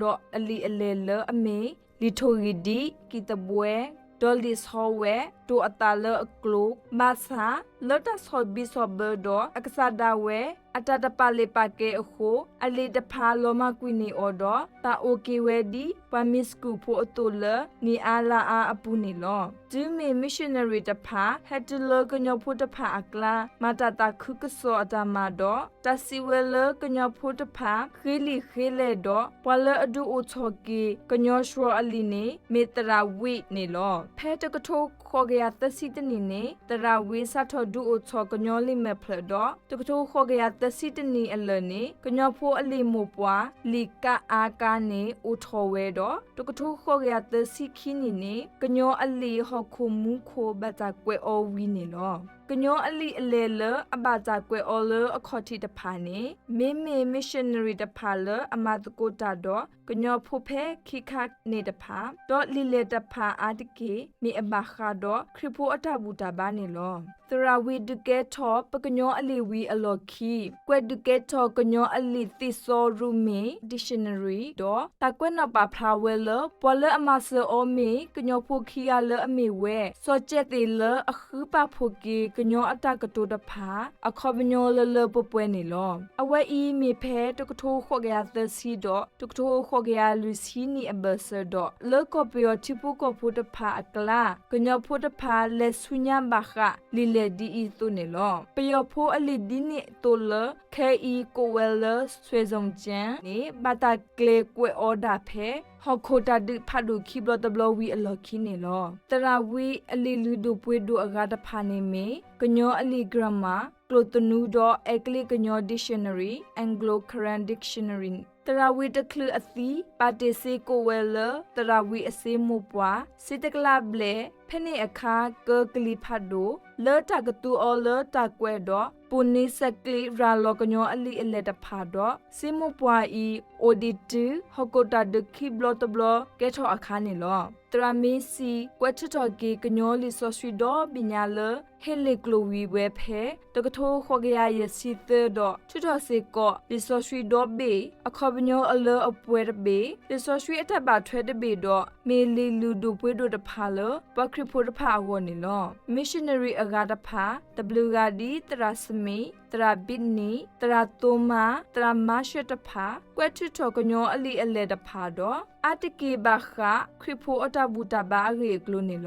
ဒီးအလံာ်အလဲၢ်လၢအမ့ၢ် လံာ်ထိၣ်ဂံၢ်ဒံး, ကံၢ်သဘှဲ, ဒီးလံာ်ဆီဝဲ, တိၢ်အသးလၢအကျိၤ, ဘၣ်ဆၣ် လၢတၢ်ဆီၣ်ဘံၣ်ဆီၣ်ဘၢဒီး အကစၢ်ဒၣ်ဝဲ အတၢ်တပာ်လ့ၣ်ပာ်ကဲအဃိ အလံာ်တဖၣ်လီၤမၢ်ကွံာ်န့ၢ်အီၤဒီး ဘၣ်အိၣ်က့ၤဝဲဒ် ပှၤမ့ၢ်စကူၣ်ဖိအသိးလၢ နံၣ်အါလါအါအပူၤန့ၣ်လီၤ. တုၤမ့ၢ် missionary တဖၣ် ဟဲတုၤလၢကညီဖိတဖၣ်အကျါ မၤတၢ်သးခုကစီၣ်အတၢ်မၤဒီး တၢ်စံးဝဲလၢကညီဖိတဖၣ် ဃ့လံာ်ဃ့လဲၢ်ဒီး ပှၤလၢအဒုးအိၣ်ထီၣ်က့ၤ ကညီစှီၤအလံာ်န့ၣ် မ့ၢ်သရၣ်ဝံးန့ၣ်လီၤ. ဖဲတကထိဃိးကယၤသၢဆံတနံၣ်န့ၣ် သရၣ်ဝံးစးထီၣ်ဒုးအိၣ်ထီၣ်ကညီလံာ်မဲာ်ဖျၢၣ်ဒီး တကထိဃိးကယၤသၢဆံတနံၣ်အလၢာ်န့ၣ် ကညီဖိအလံာ်မိၢ်ပှၢ် လံာ်ကအါကါန့ၣ် အိၣ်ထီၣ်ဝဲဒီး တကထိဃိးကယၤသၢဆံခံနံၣ်န့ၣ် ကညီအလံာ်ဟီၣ်ခိၣ်မူခိၣ်ဘၣ်တၢ်ကွဲးအီၤဝံၤန့ၣ်လီၤ. ကညီအလံာ်အလဲၢ်လၢအဘၣ်တၢ်ကွဲးအီၤလၢအခီၣ်ထံးတဖၣ်န့ၣ် မ့မ့ၢ် missionary တဖၣ်လၢအမၤသကိးတၢ်ဒီး ကညီဖိဖဲခံခါန့ၣ်တဖၣ် ဒီးလံာ်လဲၢ်တဖၣ်အါတက့ၢ် မ့ၢ်အဘၣ်ဃးဒီးခရံာ်ဖိအတၢ်ဘူၣ်တၢ်ဘါန့ၣ်လီၤ. သရၣ်ဝံးဒုးကဲထီၣ် ပကညီအလံာ်ဝံၤအလီၢ်ခံ ကွဲးဒုးကဲထီၣ်ကညီအလံာ်သ့ၣ်စီရူမ့ၢ် dictionary ဒီး တၢ်ကွဲးနီၣ်ပာ်ဖျါဝဲလၢ ပှၤလၢအမၤစၢၤအီၤမ့ၢ် ကညီဖိခံဂၤလၢအမ့ၢ်ဝဲ စီၤကဲးသ့ၣ်လၢအဃုပာ်ဖှိၣ်က့ၤ ကညီအတၢ်ကတိၤတဖၣ် အခီပညီလၢလၢပှဲၤပှဲၤန့ၣ်လီၤ. အဝဲအံၤမ့ၢ်ဖဲတကထိဃိးကယၤသၢဆံဒီး တကထိဃိးကယၤလွံၢ်ဆံနံၣ်အဘၢၣ်စၢၤဒီး လၢကီၢ်ပယီၤထံဖိကီၢ်ဖိတဖၣ်အကျါ ကညီဖိတဖၣ်လဲၤဆူညါဘၣ်ဃးလံာ်လဲၢ်ဒ်အံၤအသိးန့ၣ်လီၤ. ပယီၤဖိအလံာ်ဒ်န့ၣ်အသိးလၢ ခဲအံၤကိးဝဲလၢ စွဲၣ်စီၣ်ကၠၣ် န့ၣ် ဘၣ်တၢ်ကျဲၤကွဲးအီၤဒၣ်ဖဲ ဟီၣ်ခိၣ်တၢ်ဒုးဖးဒိၣ်ခံဘျီတဘျီဝံၤအလီၢ်ခံန့ၣ်လီၤ. သရၣ်ဝံးအလံာ်လုၢ်ဒိၣ်ပှ့ၤဒိၣ်အဂၤတဖၣ်န့ၣ်မ့ၢ် ကညီအလံာ် grammar ကျိာ်သနူဒီး အဲကလံးကညီ dictionary, Anglo-Karen Dictionary သရၣ်ဝံးတချုးအသံ ပာ်တ့ၢ်စ့ၢ်ကီးဝဲလၢ သရၣ်ဝံးအစ့မိၢ်ပှၢ် စ့တကလးဘျဲၣ် ဖဲန့ၣ်အခါ ကၢကလံၤဖးဒိၣ် လၢတၢ်ကသူအီၤလၢတၢ်ကွဲးဒီး ပိာ်န့ၢ်ဆဲးကျိးရၤလီၤကညီအလံာ်အလဲၢ်တဖၣ်ဒီး စ့မိၢ်ပှၢ်အံၤ အိၣ်ဒံးတုၤ ဟီၣ်ခိၣ်တၢ်ဒုးခံဘျီတဘျီကဲထီၣ်အခါန့ၣ်လီၤ. သရၣ်မ့ၢ်စံး ကွဲးထုးထီၣ်က့ၤ ကညီလံာ်စီဆှံဒီဘ့ၣ်ညါလၢ ဟ့ၣ်လ့ၣ်ကျိာ်ဝံၤဝဲဖဲ တကထိဃိးကယၤယဲၢ်ဆံသၢဒီး ထုးထီၣ်စ့ၢ်ကီး လံာ်စီဆှံဒီဘ့ၣ် အခီပညီအလၢအပှဲၤတဘ့ၣ်, လံာ်စီဆှံအတၢ်ဘၣ်ထွဲတဘ့ၣ်ဒီး မ့ၢ်လံာ်လုၢ်ဒိၣ်ပှ့ၤဒိၣ်တဖၣ်လၢ ပှၤခရံာ်ဖိတဖၣ်အဂီၢ်န့ၣ်လီၤ. missionary အဂၤတဖၣ် တဘျုးဂၤဒ် သရၣ်စမံး, သရၣ်ဘံးနံး, သရၣ်သိမါ, သရၣ်မၤၡၢးတဖၣ် ကွဲးထုးထီၣ်ကညီအလံာ်အလဲၢ်တဖၣ်ဒီး အါတက့ၢ်ဘၣ်ဃး ခရံာ်ဖိအတၢ်ဘူၣ်တၢ်ဘါအဂ့ၢ်အကျိၤန့ၣ်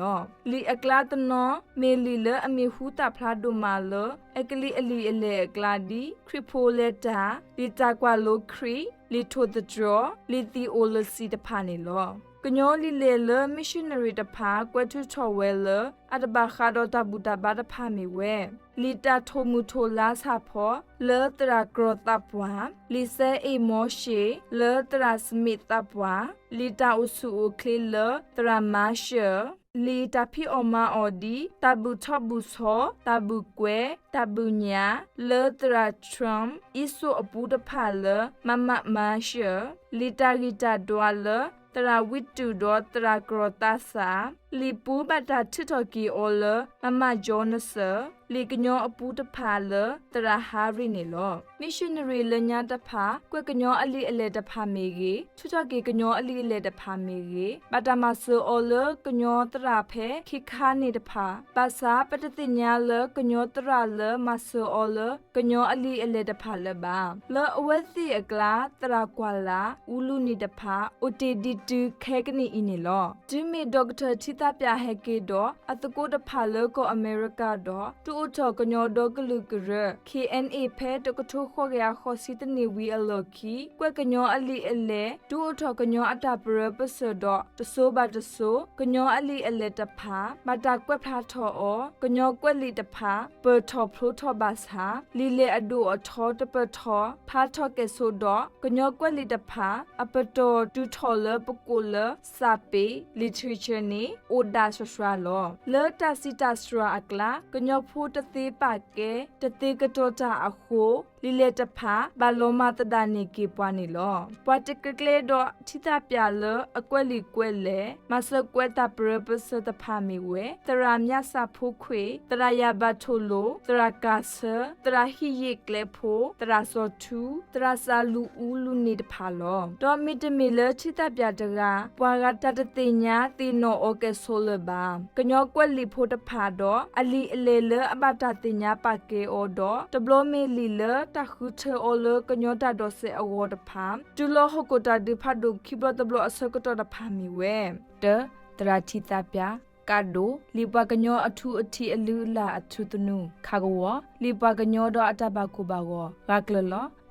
လီၤ. လံာ်အကျါတနီၤ မ့ၢ်လံာ်လၢအမ့ၢ်ဟူသၣ်ဖျါဒိၣ်မးလၢ အဲကလံးအလံာ်အလဲၢ်အကျါဒ် ခရံာ်ဖိလဲၤတၢ်, လံာ်တၢ်ကွၢ်လိခရံာ်, လံာ်ထိၣ်သတြီၤ, လံာ် theology တဖၣ်န့ၣ်လီၤ. ကညီလံာ်လဲၢ်လၢ missionary တဖၣ် ကွဲးထုးထီၣ်ဝဲလၢ အတဘၣ်ဃးဒီးတၢ်ဘူၣ်တၢ်ဘါတဖၣ်မ့ၢ်ဝဲ လံာ်တၢ်ထိၣ်မုၢ်ထိၣ်လါဆၣ်ဖီ လၢသရၣ်ကြီၤသးပှၢ်, လံာ်စဲအ့ၣ်မီၡ့ လၢသရၣ်စမံးသးပှၢ်, လံာ်တၢ်အိၣ်ဆူၣ်အိၣ်ချ့လၢသရၣ်မၤၡၢၣ်, လံာ်တၢ်ဖံးအီၣ်မၤအီၣ်ဒ် တၢ်ဘုၣ်ထီဘုၣ်ဆီ, တၢ်ဘုၣ်ကွဲး, တၢ်ဘုၣ်ညၣ် လၢသရၣ် Trump အံစိၣ်အပူတဖၣ်လၢ မမမၤၡၢၣ်, လံာ်တၢ်ဂံၢ်တၢ်ဒွးလၢ သရၣ်ဝံတူၣ်ဒီးသရၣ်ကြီၤသးစၣ်, လံာ်ပူဘၣ်တၢ်ထုးထီၣ်က့ၤအီၤလၢ မမကၠီနစၢၣ်, လံာ်ကညီအပူတဖၣ်လၢ သရၣ်ဟါရံန့ၣ်လီၤ. missionary လၢညါတဖၣ် ကွဲးကညီအလံာ်အလဲၢ်တဖၣ်မ့ၢ်ဂ့ၤ, ထုးထီၣ်က့ၤကညီအလံာ်အလဲၢ်တဖၣ်မ့ၢ်ဂ့ၤ, ဘၣ်တၢ်မၤစၢၤအီၤလၢကညီသရၣ်ဖဲခံခါန့ၣ်တဖၣ်, ဘၣ်ဆၣ်ပတသ့ၣ်ညါလၢကညီသရၣ်လၢမၤစၢၤအီၤလၢကညီအလံာ်အလဲၢ်တဖၣ်လၢၤဘၣ်. လၢအဝဲသ့ၣ်အကျါ သရၣ်ကွၢ်လၢ် အူလူနံၤတဖၣ် အိၣ်တ့ၢ်ဒံးတုၤခဲကနံၣ်အံၤန့ၣ်လီၤ. တုၤမ့ၢ် Doctor ထံသးပၠးဟဲက့ၤဒီး အသကိးတဖၣ်လၢကီၢ်အမဲရကၤဒီး ဒုးအိၣ်ထီၣ်ကညီဒီကလုာ်ကရၢ K N A ဖဲတကထိဃိးကယၤဃိးဆံတနံၣ်ဝံၤအလီၢ်ခံ ကွဲးကညီအလံာ်အလဲၢ် ဒုးအိၣ်ထီၣ်ကညီအတၢ်ပရၢပစၢၢ်ဒီး တစိၤဘၣ်တစိၤ ကညီအလံာ်အလဲၢ်တဖၣ် ဘၣ်တၢ်ကွဲးဖျါထီၣ်အီၤ ကညီကွဲးလံာ်တဖၣ် ပၢၢ်ထီၣ်ဖျိထီၣ်ဘၣ်ဆၣ် လံာ်လဲၢ်အဒိၣ်အထီတပၢၢ်ထီၣ် ဖျါထီၣ်ကဲၣ်ဆိးဒီး ကညီကွဲးလံာ်တဖၣ် အပတီၢ်တုၤထီၣ်လၢပကိးလၢ စာပေ literature န့ၣ် အိၣ်ဒၣ်စှၤစှၤလီၤ. လၢတၢ်စံးတၢ်စှၤအကျါ ကညီဖိတသ့ပာ်ကဲ တသ့ကတီၤတၢ်အဃိ လံာ်လဲၢ်တဖၣ် ဘၣ်လီၤမၢ်သဒၣ်န့ၢ်က့ၤပှၤန့ၣ်လီၤ. ပှၤတကျဲကျဲဒီးထံသးပၠးလၢအကွဲးလံာ်ကွဲးလဲၢ် မၤစၢၤကွဲးတၢ်ပရၢပစၢၢ်တဖၣ်မ့ၢ်ဝဲ သရၣ်မျးစၢ်ဖိခွ့ၣ်, သရၣ်ယၤဘၣ်ထိၣ်လိၣ်, သရၣ်ကၤဆၢ, သရၣ်ဟံၣ်ယ့ၣ်ကျဲးဖိ, သရၣ်စီၤထူ, သရၣ်စးလူၤအူလူနံၤတဖၣ်လီၤ. ဒီးမ့တမ့ၢ်လၢထံသးပၠးတဂၤ ပှၤဂၤတၢ်တသ့ၣ်ညါသ့ၣ်နီၣ်အီၤကဲၣ်ဆိးလၢၤဘၣ်. ကညီကွဲးလံာ်ဖိတဖၣ်ဒီး အလံာ်အလဲၢ်လၢအဘၣ်တၢ်သ့ၣ်ညါပာ်ကဲအီၤဒီး တဘျီမ့ၢ်လံာ်လၢတၢ်ဃုထၢအီၤလၢကညီတၢ်ဒိးစဲးအဂီၢ်တဖၣ် တုၤလီၤဟီၣ်ခိၣ်တၢ်ဒုးဖးဒိၣ်ခံဘျီတဘျီအဆၢကတီၢ်တဖၣ်မ့ၢ်ဝဲ တၢ, သရၣ်ထံသးပၠး, ကးဒိၣ်, လံာ်ပှၤကညီအထူအထံးအလုၢ်အလၢ်အထူသနူ, ခးကဝီၤ, လံာ်ပှၤကညီဒီးအတၢ်ဘၣ်ကိၢ်ဘၣ်ဂီၤ ဂၢ်ကျၢၤ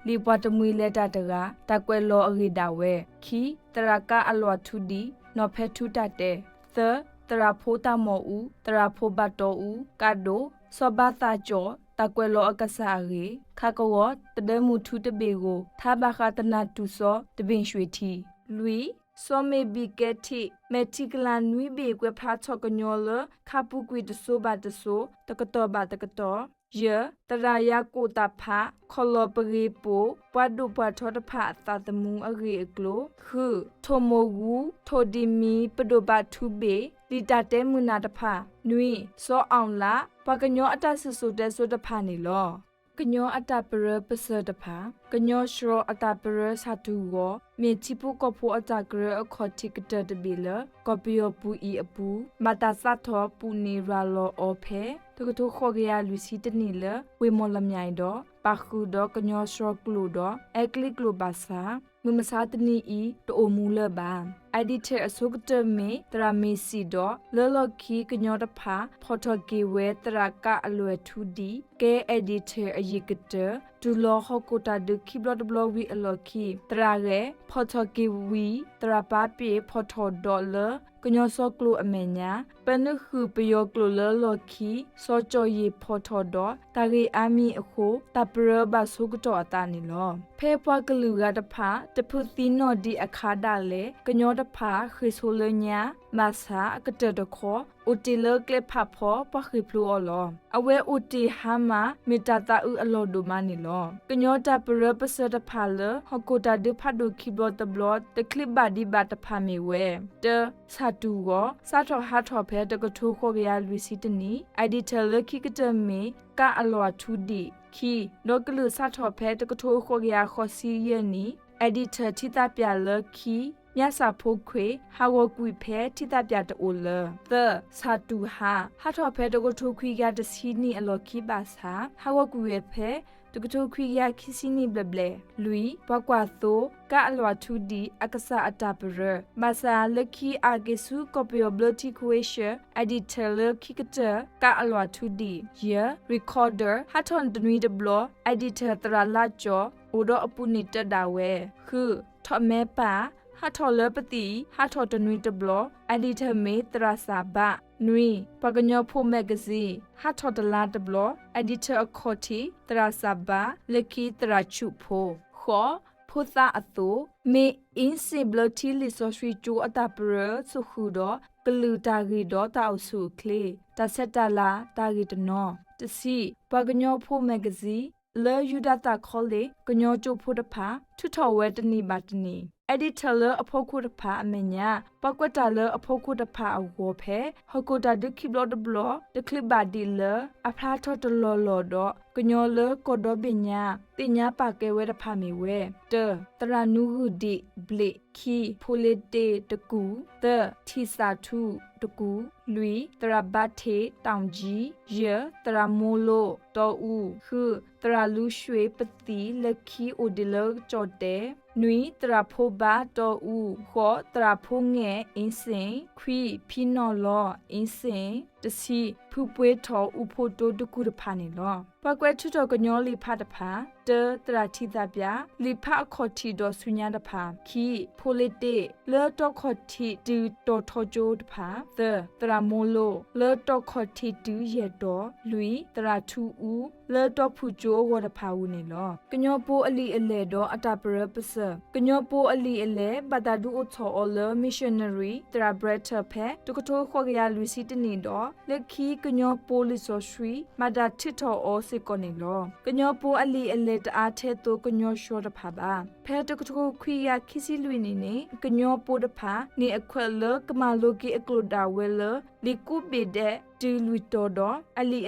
လီၤ. လံာ်ပှၤတမှံၤလဲၤတၢ်တဂၤ တၢ်ကွဲးလီၤအဂ့ၢ်ဒၣ်ဝဲ, ခံ, သရၣ်ကါအလီၢ်ထူဒံး နီၢ်ဖဲထူတၢ်တဲ, သၢ, သရၣ်ဖိတၢ်မီၢ်အူ, သရၣ်ဖိဘၣ်တီအူ, ကးဒိၣ်, စီၤဘါသးကၠီၤ တၢ်ကွဲးလီၤအကစၢ်အဂ့ၢ်, ခးကဝီၤ, တဒၢမုၢ်ထူတဘ့ၣ်ဧိၤ ထါဘၣ်ဃးသနၢ်တူၢ်စီၤ တဘ့ၣ်ရွှ့ၣ်ထံး, လွံၢ်, စီၤမ့ၣ်ဘံၣ်ကဲထံး မဲာ်ထံကလၤနွံဘ့ၣ်ကွဲးဖျါထီၣ်ကညီလၢ ခါပူၤကွံာ်တစိၤဘၣ်တစိၤ တကတီၢ်ဘၣ်တကတီၢ်, ယဲၢ်, သရၣ်ယၤကိာ်သးဖး ခီၣ်လီၢ်ပဂ့ၤပိာ် ပှၤဒိၣ်ပှၤထီတဖၣ်အသးသမူအဂ့ၢ်အကျိၤ, ဃု, ထိၣ်မိၢ်ဂူ ထိၣ်ဒံၣ်မံၤ ပဒိၣ်ဘၣ်ထူဘ့ၣ် လံာ်တၢ်တဲမုာ်နၢ်တဖၣ်, နွံ, စီၤအီၣ်လး ပှၤကညီအတၢ်စံၣ်စိၤတဲစိၤတဖၣ်န့ၣ်လီၤ. ကညီအတၢ်ပရၢပစၢၢ်တဖၣ်, ကညီစှီၤအတၢ်ပရၢဆၣ်တူၢ်ဂီၤ မ့ၢ်ထံဖိကီၢ်ဖိအတၢ်ကရၢအခီၣ်ထံးကတၢၢ်တဘ့ၣ်လၢ ကီၢ်ပယီၤပူၤအံၤအပူၤ ဘၣ်တၢ်သးထီၣ်ပူၤန့ၢ်ရၤလီၤအီၤဖဲ တကထိဃိးကယၤလွံၢ်ဆံတနံၣ်လၢ ဝ့ၢ်မီၣ်လမၠဲၣ်ဒီး ပာ်ဃုာ်ဒီးကညီစှီၤကျိာ်ဒီး အဲကလံးကျိာ်ဘၣ်ဆၣ် မုၢ်မဆါတနံၤအံၤ တအိၣ်မူလၢၤဘၣ်. editor အဆိကတၢၢ်မ့ၢ် သရၣ်မ့ၢ်စံၣ်ဒီး လၢလီၢ်ခံကညီတဖၣ် ဖီၣ်ထီၣ်က့ၤဝဲသရၣ်ကါအလွဲၢ်ထူဒံး ကဲ editor အယံာ်ကတၢၢ် တုၤလီၤဟီၣ်ခိၣ်တၢ်ဒုးခံဘျီတဘျီဝံၤအလီၢ်ခံ သရၣ်ဂဲၤ ဖီၣ်ထီၣ်က့ၤဝံၤ သရၣ်ပၢ်ပ့ၣ် ဖီၣ်ထီၣ်ဒီးလၢ ကညီစှီၤကျိာ်အမဲာ်ညါ ပနုာ်ဃုာ်ပယီၤကျိာ်လၢလီၢ်ခံ စီၤကၠီၣ်ယ့ၣ်ဖီၣ်ထီၣ်ဒီး တၢ်ဂ့ၢ်အါမံၤအဃိ တၢ်ပရၢဘၣ်ဆိကတီၢ်အသးန့ၣ်လီၤ. ဖဲပှၤကလုာ်ဂၤတဖၣ် တဖုးသံနီၣ်ဒံးအခါဒၣ်လဲာ် ကညီတဖၣ်ဃ့ၢ်ဆိလၢညါ ဘၣ်ဆၣ်အကတၢၢ်တခီ အိၣ်တ့ၢ်လၢကျဲဖးဖီ ပှၤဃ့ၢ်ဖျိအီၤလီၤ. အဝဲအိၣ်တ့ၢ်ဟါမၢ် မ့ၢ်တၢ်သးအုးအလီၢ်ဒိၣ်မးန့ၣ်လီၤ. ကညီတၢ်ပရၢပစၢၢ်တဖၣ်လၢ ဟီၣ်ခိၣ်တၢ်ဒုးဖးဒိၣ်ခံဘျီတဘျီ တချံးဘၣ်ဒံးဘၣ်တဖၣ်မ့ၢ်ဝဲ တၢ, ဆၣ်တူၢ်ဂီၤ စးထီၣ်ဟးထီၣ်ဖဲတကထိဃိးကယၤလွံၢ်ဆံတနံၣ် editor လၢခံကတၢၢ်မ့ၢ် ကါအလွးထူဒံး, ခံ, ဒီကလုာ်စးထီၣ်ဖဲတကထိဃိးကယၤဃိးဆံယဲၢ်နံၣ် editor ထံသးပၠးလၢခံ မျးစၢ်ဖိခွ့ၣ် ဟးဂီၤကွံာ်ဖဲထံသးပၠးတအိၣ်လၢၤ. သၢ, ဆၣ်တူၢ်ဟါ ဟးထီၣ်ဖဲတကထိခွံကယၤတဆံနံၣ်အလီၢ်ခံဘၣ်ဆၣ် ဟးဂီၤကွံာ်ဝဲဖဲ တကထိခွံကယၤခံဆံနံၣ်ဘျဲၣ်ဘျဲၣ်. လွံၢ်, ပှၤကွၢ်သိ ကါအလွးထူဒံး အကစၢ်အတၢ်ပရၢ ဘၣ်ဆၣ်လၢခံအါက့ၤဆူကီၢ်ပယီၤဘျၢထံခွ့ၡၢၣ် editor လၢခံကတၢၢ် ကါအလွးထူဒံး. ယဲၢ်, recorder ဟးထီၣ်တနွံတဘျီ editor သရၣ်လါကၠီ အိၣ်ဒီးအပူၤန့ၣ်တၢ်ဒၣ်ဝဲ. ဃု, ထီၣ်မဲပၢ် ဟးထီၣ်လၢပသံၣ် ဟးထီၣ်တနွံတဘျီ editor မ့ၢ်သရၣ်စၣ်ဘး. နွံ, ပှၤကညီဖိ magazine ဟးထီၣ်တလါတဘျီ editor အခီၣ်ထံး သရၣ်စၣ်ဘး လၢခံသရၣ်ဆူၣ်ဖိ. ဃိး, ဖိသၣ်အသိး မ့ၢ်အ့စ့ၣ်ဘျၢထံလံာ်စီဆှံကၠိအတၢ်ပရၢ ဆိၣ်ဃုာ်ဒီးကလုၢ်တၢ်ဂ့ၢ်ဒီးတၢ်အိၣ်ဆူၣ်အိၣ်ချ့ တၢ်ဆဲးတၢ်လၤတၢ်ဂ့ၢ်တနီၤ. တဆံ, ပှၤကညီဖိ magazine လၢယူဒၤသးခီလ့ၣ် ကညီကၠိဖိတဖၣ် ထုးထီၣ်ဝဲတနံၣ်ဘၣ်တနံၣ် editor လၢအဖီခိၣ်တဖၣ်အမဲာ်ညါ ပှၤကွဲးတၢ်လၢအဖီခိၣ်တဖၣ်အဂီၢ်ဖဲ ဟီၣ်ခိၣ်တၢ်ဒုးခံဘျီတဘျီ တချုးဘၣ်ဒံးလၢ အဖျါထီၣ်တလီၢ်လီၢ်ဒီး ကညီလၢကီၢ်ဒီဘ့ၣ်ညါ သ့ၣ်ညါပာ်ကဲဝဲတဖၣ်မ့ၢ်ဝဲ တၢ, သရၣ်နူဂုၢ်ဒံးဘျ့း, ခံ, ဖိလ့တ့ၣ်တကူၣ်, သၢ, ထံၣ်သၣ်ထူတကူၣ်, လွံၢ်, သရၣ်ဘါထ့း တီၣ်ကၠံ, ယဲၢ်, သရၣ်မိလိၣ် တီအူ, ဃု, သရၣ်လူရွှ့ၣ် ပသံၣ် လၢခံအိၣ်ဒံးလၢကၠီၣ်တဲၣ်, နွံ, သရၣ်ဖိဘါ တီအူ, ဃိး, သရၣ်ဖိငဲၣ် အ့စ့ၣ်, ခွံ, ဖံနီၣ်လီၤ အ့စ့ၣ်, တဆံ, ဖုပှ့ၤထီၣ် အူဖိတိတကူၣ်တဖၣ်န့ၣ်လီၤ. ပှၤကွဲးထုးထီၣ်ကညီလံာ်ဖးတဖၣ် တၢ, သရၣ်ထံၣ်သၣ်ပၠး လံာ်ဖးအခီၣ်ထံးဒီးဆူညါတဖၣ်, ခံ, ဖိလ့တ့ၣ် လၢတီခီၣ်ထံးတုၤတီၤထီကၠိတဖၣ်, သၢ, သရၣ်မိလိၣ် လၢတီခီၣ်ထံးတုၤယဲၢ်တီၤ, လွံၢ်, သရၣ်ထူအူ လၢတီဖုၣ်ကၠိအဂီၢ်တဖၣ်အပူၤန့ၣ်လီၤ. ကညီဖိအလံာ်အလဲၢ်ဒီးအတၢ်ပရၢပစၢၢ်. ကညီဖိအလံာ်အလဲၢ် ဘၣ်တၢ်ဒုးအိၣ်ထီၣ်အီၤလၢ မံၣ်ၡနရံ သရၣ်ဘြဲးထၢၣ် ဖဲတကထိဃိးကယၤလွံၢ်ဆံတနံၣ်ဒီး လၢခံကညီဖိလံာ်စီဆှံ ဘၣ်တၢ်ထုးထီၣ်အီၤစ့ၢ်ကီးန့ၣ်လီၤ. ကညီဖိအလံာ်အလဲၢ်တအါထဲသိးကညီစှီၤတဖၣ်ဘၣ်. ဖဲတကထိခွံကယၤခံဆံလွံၢ်နံၣ်န့ၣ် ကညီဖိတဖၣ် န့ၢ်အခွဲးလၢကမၤလိက့ၤအကျိာ်ဒၣ်ဝဲလၢ လံာ်ကူးဘ့ၣ်ဒဲး တုၤလွံၢ်တီၤဒီး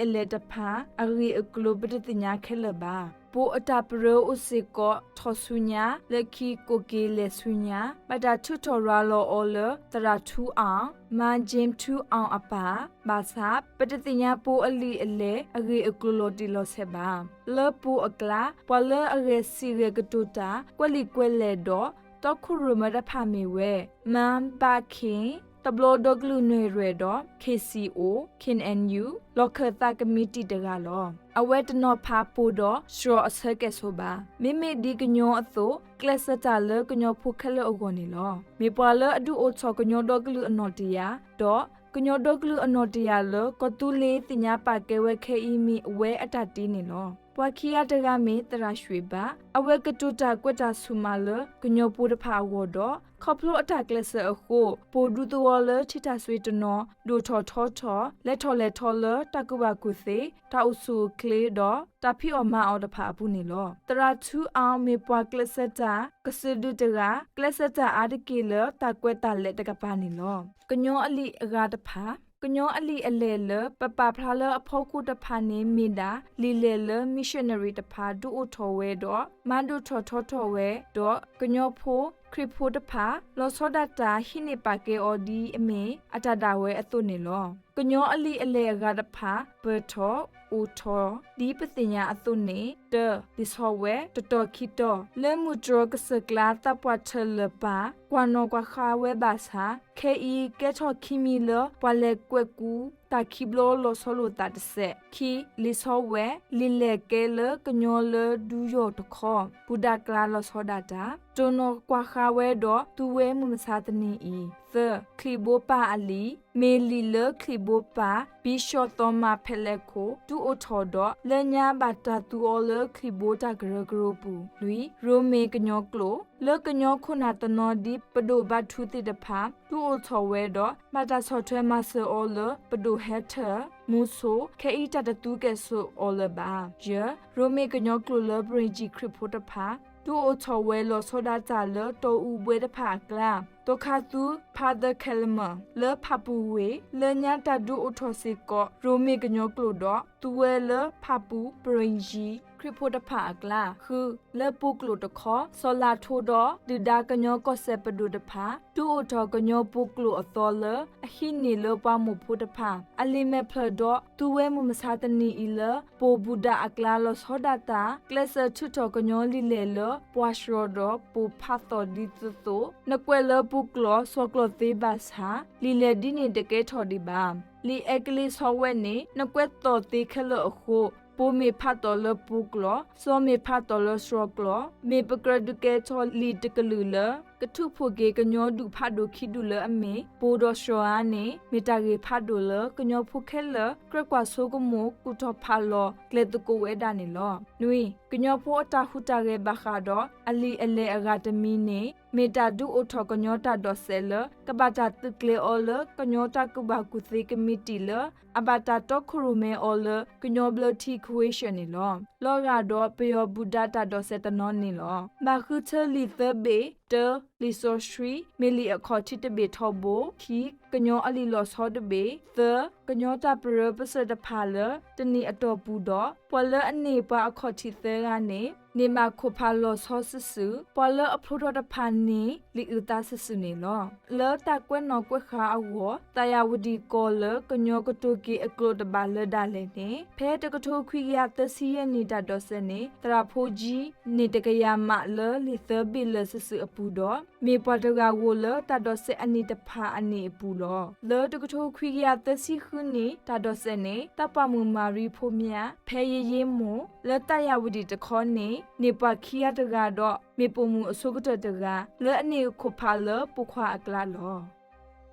အလံာ်အလဲၢ်တဖၣ် အဂ့ၢ်အကျိၤပတသ့ၣ်ညါခဲလၢာ်ဘၣ်. ပိာ်အတၢ်ပရၢအိၣ်စ့ၢ်ကီးထီၣ်ဆူညါ လၢခံကိးက့ၤလဲၤဆူညါ ဘၣ်တၢ်ထုးထီၣ်ရၤလီၤအီၤလၢ သရၣ်ထူအီၣ် မါကၠ့ထူအီၣ်အပၢ် ဘၣ်ဆၣ် ပတသ့ၣ်ညါပိာ်အလံာ်အလဲၢ် အဂ့ၢ်အကျိၤလီၤတံၢ်လီၤဆဲးဘၣ်. လၢပိာ်အကျါ ပှၤလၢအဂဲၤစံးဂဲၤကတိၤတၢ် ကွဲးလံာ်ကွဲးလဲၢ်ဒီး တီခိၣ်ရိၣ်မဲတဖၣ်မ့ၢ်ဝဲ မါဘၣ်ခ့ၣ် တဘျီဒီကလုာ်နွဲၣ်ရွဲၣ်ဒီး KCO, KNU လီၢ်ခၢၣ်သးကမံးတံာ်တဂၤလီၤ. အဝဲတနီၤဖးပိာ်ဒီးစှီၤအဆၢကဲၣ်ဆိးဘၣ်. မ့မ့ၢ်ဒ်ကညီအသိး ကျဲးစၢးတၢ်လၢကညီဖိခဲလၢာ်အဂီၢ်န့ၣ်လီၤ. မ့ၢ်ပှၤလၢအဒုးအိၣ်ထီၣ်ကညီဒီကလုာ်အနီၣ်တယာ် ဒီးကညီဒီကလုာ်အနီၣ်တယာ်လၢ ကီၢ်သူလ့ၤသ့ၣ်ညါပာ်ကဲဝဲခဲအံၤမ့ၢ်အဝဲအတၢ်တ့န့ၣ်လီၤ. ပှၤခံဂၤတဂၤမ့ၢ်သရၣ်ရွှ့ၣ်ဘၣ်. အဝဲကတိၤတၢ်ကွဲးတၢ်ဆူၣ်မးလၢကညီဖိတဖၣ်အဂီၢ်ဒီး ခီဖျိအတၢ်ကျဲးစၢးအဃိ ပိာ်ဒူသဝီလၢထံထၣ်စွ့တနီၤ ဒိၣ်ထီၣ်ထီထီၣ် လဲၤထီၣ်လဲၤထီလၢတၢ်ကူၣ်ဘၣ်ကူၣ်သ့, တၢ်အိၣ်ဆူၣ်အိၣ်ချ့ဒီး တၢ်ဖံးအီၣ်မၤအီၣ်တဖၣ်အပူၤန့ၣ်လီၤ. သရၣ်ထူအီၣ်မ့ၢ်ပှၤကျဲးစၢးတၢ် ကစၢၢ်ဒုးတဂၤ, ကျဲးစၢးတၢ်အါတက့ၢ်လၢတၢ်ကွဲးတၢ်လဲၤတကပၤန့ၣ်လီၤ. ကညီအလံာ်အဂၤတဖၣ်. ကညီအလံာ်အလဲၢ်လၢပပာ်ဖျါလၢအဖီခိၣ်တဖၣ်န့ၣ်မ့ၢ်ဒၣ် လံာ်လဲၢ်လၢမံၣ်ၡနရံၤတဖၣ်ဒုးအိၣ်ထီၣ်ဝဲဒီး မၤဒိၣ်ထီၣ်ထီထီၣ်ဝဲ ဒီးကညီဖိခရံာ်ဖိတဖၣ် လီၤဆီဒၣ်တၢ်ဟံးန့ၢ်ပာ်ကဲအီၤဒ်အမ့ၢ်အတၢ်ဒၣ်ဝဲအသိးန့ၣ်လီၤ. ကညီအလံာ်အလဲၢ်အဂၤတဖၣ် ပၢၢ်ထီၣ်, အိၣ်ထီၣ်, ဒ်ပသ့ၣ်ညါအသိးန့ၣ် တၢ, လံာ်ဆီဝဲ တတီၤခံတီၤ လၢမုၢ်တြီၤကစၢၢ်ကျါသးပှၢ်ထၢၣ်လၢာ်ပၢ် ကွၢ်နီၣ်ကွၢ်ဃါဝဲဘၣ်ဆၣ် ခဲအံၤကဲထီၣ်ခံမံၤလၢပှၤလဲၤကွဲးကူ တၢ်ခံဘျီလီၤဆီလိာ်သးတစဲး. ခံ, လံာ်ဆီဝဲ လံာ်လဲၢ်ကဲလၢကညီလၢဒူယီၢ်တခီ ပူၤဒၣ်ကျါလီၤဆီဒၣ်တၢ် တိၢ်နီၣ်ကွၢ်ဃါဝဲဒီးသူဝဲမုၢ်မဆါတနံၤအံၤ. သၢ, ချံၣ်ဘိပၢ်အလံာ် မ့ၢ်လံာ်လၢချံၣ်ဘိပၢ် ဘံၣ်ၡီၣ်သီမးဖဲလဲၣ်ခိၣ် ဒုးအိၣ်ထီၣ်ဒီး လၢညါဘၣ်တၢ်သူအီၤလၢချံၣ်ဘိတၢ်ကရၢကရိပူၤ. လွံၢ်, ရိမ့ၤကညီကျိာ် လၢကညီခိၣ်နၢ်တနီၤဒ်ပဒိၣ်ဘါထုသ့ၣ်တဖၣ် ဒုးအိၣ်ထီၣ်ဝဲဒီး ဘၣ်တၢ်ဆီၣ်ထွဲမၤစၢၤအီၤလၢပဒိၣ်ဟဲထၢၣ် မူဆိ ခဲအံၤတၢ်တသူကဲၣ်ဆိးအီၤလၢၤဘၣ်. ယဲၢ်, ရိမ့ၤကညီကျိာ်လၢပရ့ၣ်ကံၣ်ခရံာ်ဖိတဖၣ် ဒုးအိၣ်ထီၣ်ဝဲလီၤဆီဒၣ်တၢ်လၢတီအူဘှဲတဖၣ်အကျါ သီခါသူ ဖါသၢခဲလမၢၣ် လၢဖၣ်ပူၤဝ့ၢ် လၢညါတၢ်ဒုးအိၣ်ထီၣ်စ့ၢ်ကီး ရိမ့ၤကညီကျိာ်ဒီး သူဝဲလၢဖၣ်ပူၤပရ့ၣ်ကံၣ်ခရံာ်ဖိတဖၣ်အကျါ. ဃု, လၢပူၤကျိာ်တခီ စီၤလၤထိဒီး ဒုၣ်ဒါကညီကီၢ်စဲၣ်ပဒိၣ်တဖၣ် ဒုးအိၣ်ထီၣ်ကညီပူၤကျိာ်အသီလၢ အဟံးန့ၢ်လၢပှၤမိၢ်ဖိတဖၣ် အလံာ်မဲာ်ဖျၢၣ်ဒီး သူဝဲမုၢ်မဆါတနံၤအံၤလၢ ပိာ်ဘူၣ်ဒၣ်အကျါလီၤဆီဒၣ်တၢ် ကျဲးစၢးထုးထီၣ်ကညီလံာ်လဲၢ်လၢ ပှၤစှီၤဒီးပိာ်ဖးသီၣ်ဒ်သိးသိး နကွဲးလၢပူၤကျိာ် စီၤကျီၢ်သ့ဘၣ်ဆၣ် လံာ်လဲၢ်ဒ်န့ၣ်တကဲထီၣ်ဒံးဘၣ်. လံာ်အဲကလံးဆီဝဲန့ၣ် နကွဲးသီၣ်သ့ခဲလၢာ်အဃိ ပိာ်မ့ၢ်ဖးသီၣ်လၢပူၤကျိာ်, စီၤမ့ၢ်ဖးသီၣ်လၢစှီၤကျိာ်, မ့ၢ်ပကြၢးဒုးကဲထီၣ်လံာ်တကလုာ်လၢ ကထုးဖှိၣ်က့ၤကညီဒူၣ်ဖးဒိၣ်ခံဒူၣ်လၢအမ့ၢ် ဘိၣ်ဒီးစှီၤဧါန့ၣ် မ့ၢ်တၢ်ဂ့ၢ်ဖးဒိၣ်လၢ ကညီဖိခဲလၢာ် ကြၢးကွၢ်ဆိကမိၣ် ကူၣ်ထီၣ်ဖးလီၤကျဲသကိးဝဲဒၣ်န့ၣ်လီၤ. နွံ, ကညီဖိအတၢ်ဟူးတၢ်ဂဲၤဘၣ်ဃးဒီး အလံာ်အလဲၢ်အဂၤတမံၤန့ၣ် မ့ၢ်တၢ်ဒုးအိၣ်ထီၣ်ကညီတၢ်ဒိးစဲးလၢ ကဘၣ်တၢ်သုးကျဲၤအီၤလၢ ကညီတၢ်ကူၣ်ဘၣ်ကူၣ်သ့ကမံးတံာ်လၢ အဘၣ်တၢ်တီခိၣ်ရိၣ်မဲအီၤလၢ ကညီဘျၢထံ Coalition န့ၣ်လီၤ. လီၤဂာ်ဒီးပယီၤဘူၣ်ဒါတၢ်ဒိးစဲးတနီၤန့ၣ်လီၤ. ဘၣ်ဃုထၢလံာ်သၢဘ့ၣ်, တၢ, လံာ်စီဆှံ မ့ၢ်လံာ်အခီၣ်ထံးတဘ့ၣ်ထီဘိ, ခံ, ကညီအလံာ်လီၤဆီတဘ့ၣ်, သၢ, ကညီတၢ်ပရၢပစၢၢ်တဖၣ်လၢ တနံၣ်အတီၢ်ပူၤဒီး ပှၤလၢအန့ၢ်ပှၤအခီၣ်ထံးသၢဂၤန့ၣ် န့ၢ်ဘၣ်ခိၣ်ဖးလီၤဆီစုာ်စုာ်, ပှၤလၢအဖျိထီၣ်တဖၣ်န့ၣ် လံာ်အုၣ်သးစုာ်စုာ်န့ၣ်လီၤ. လၢတၢ်ကွဲးနီၣ်ကွဲးဃာ်အဂီၢ် သးယၤဝတံၣ်ကီၢ်လၢ ကညီကတိၤက့ၤအကျိာ်တဘၣ်လၢဒၣ်လဲာ်န့ၣ် ဖဲတကထိခွံကယၤသၢဆံယဲၢ်နံၣ်တၢ်ဒိးစဲးန့ၣ် သရၣ်ဖိကၠံ န့ၢ်တကယၤမးလၢလံာ်သၢဘ့ၣ်လၢာ်စုာ်စုာ်အပူၤဒီး မ့ၢ်ပှၤတဂၤဧိၤလၢတၢ်ဒိးစဲးအနံၣ်တဖၣ်အနံၣ်အပူၤလီၤ. လၢတကထိခွံကယၤသၢဆံဃုနံၣ် တၢ်ဒိးစဲးန့ၣ် သးပှၢ်မုၣ်မၤရံဖိမၠး ဖဲယ့ယ့မိၢ် လၢသးယၤဝတံၣ်တခီန့ၣ် န့ၢ်ပှၤခံဂၤတဂၤဒီး မ့ၢ်ပိာ်မုၣ်အဆိကတၢၢ်တဂၤ လၢအန့ၢ်ခိၣ်ဖးလၢပိာ်ခွါအကျါလီၤ.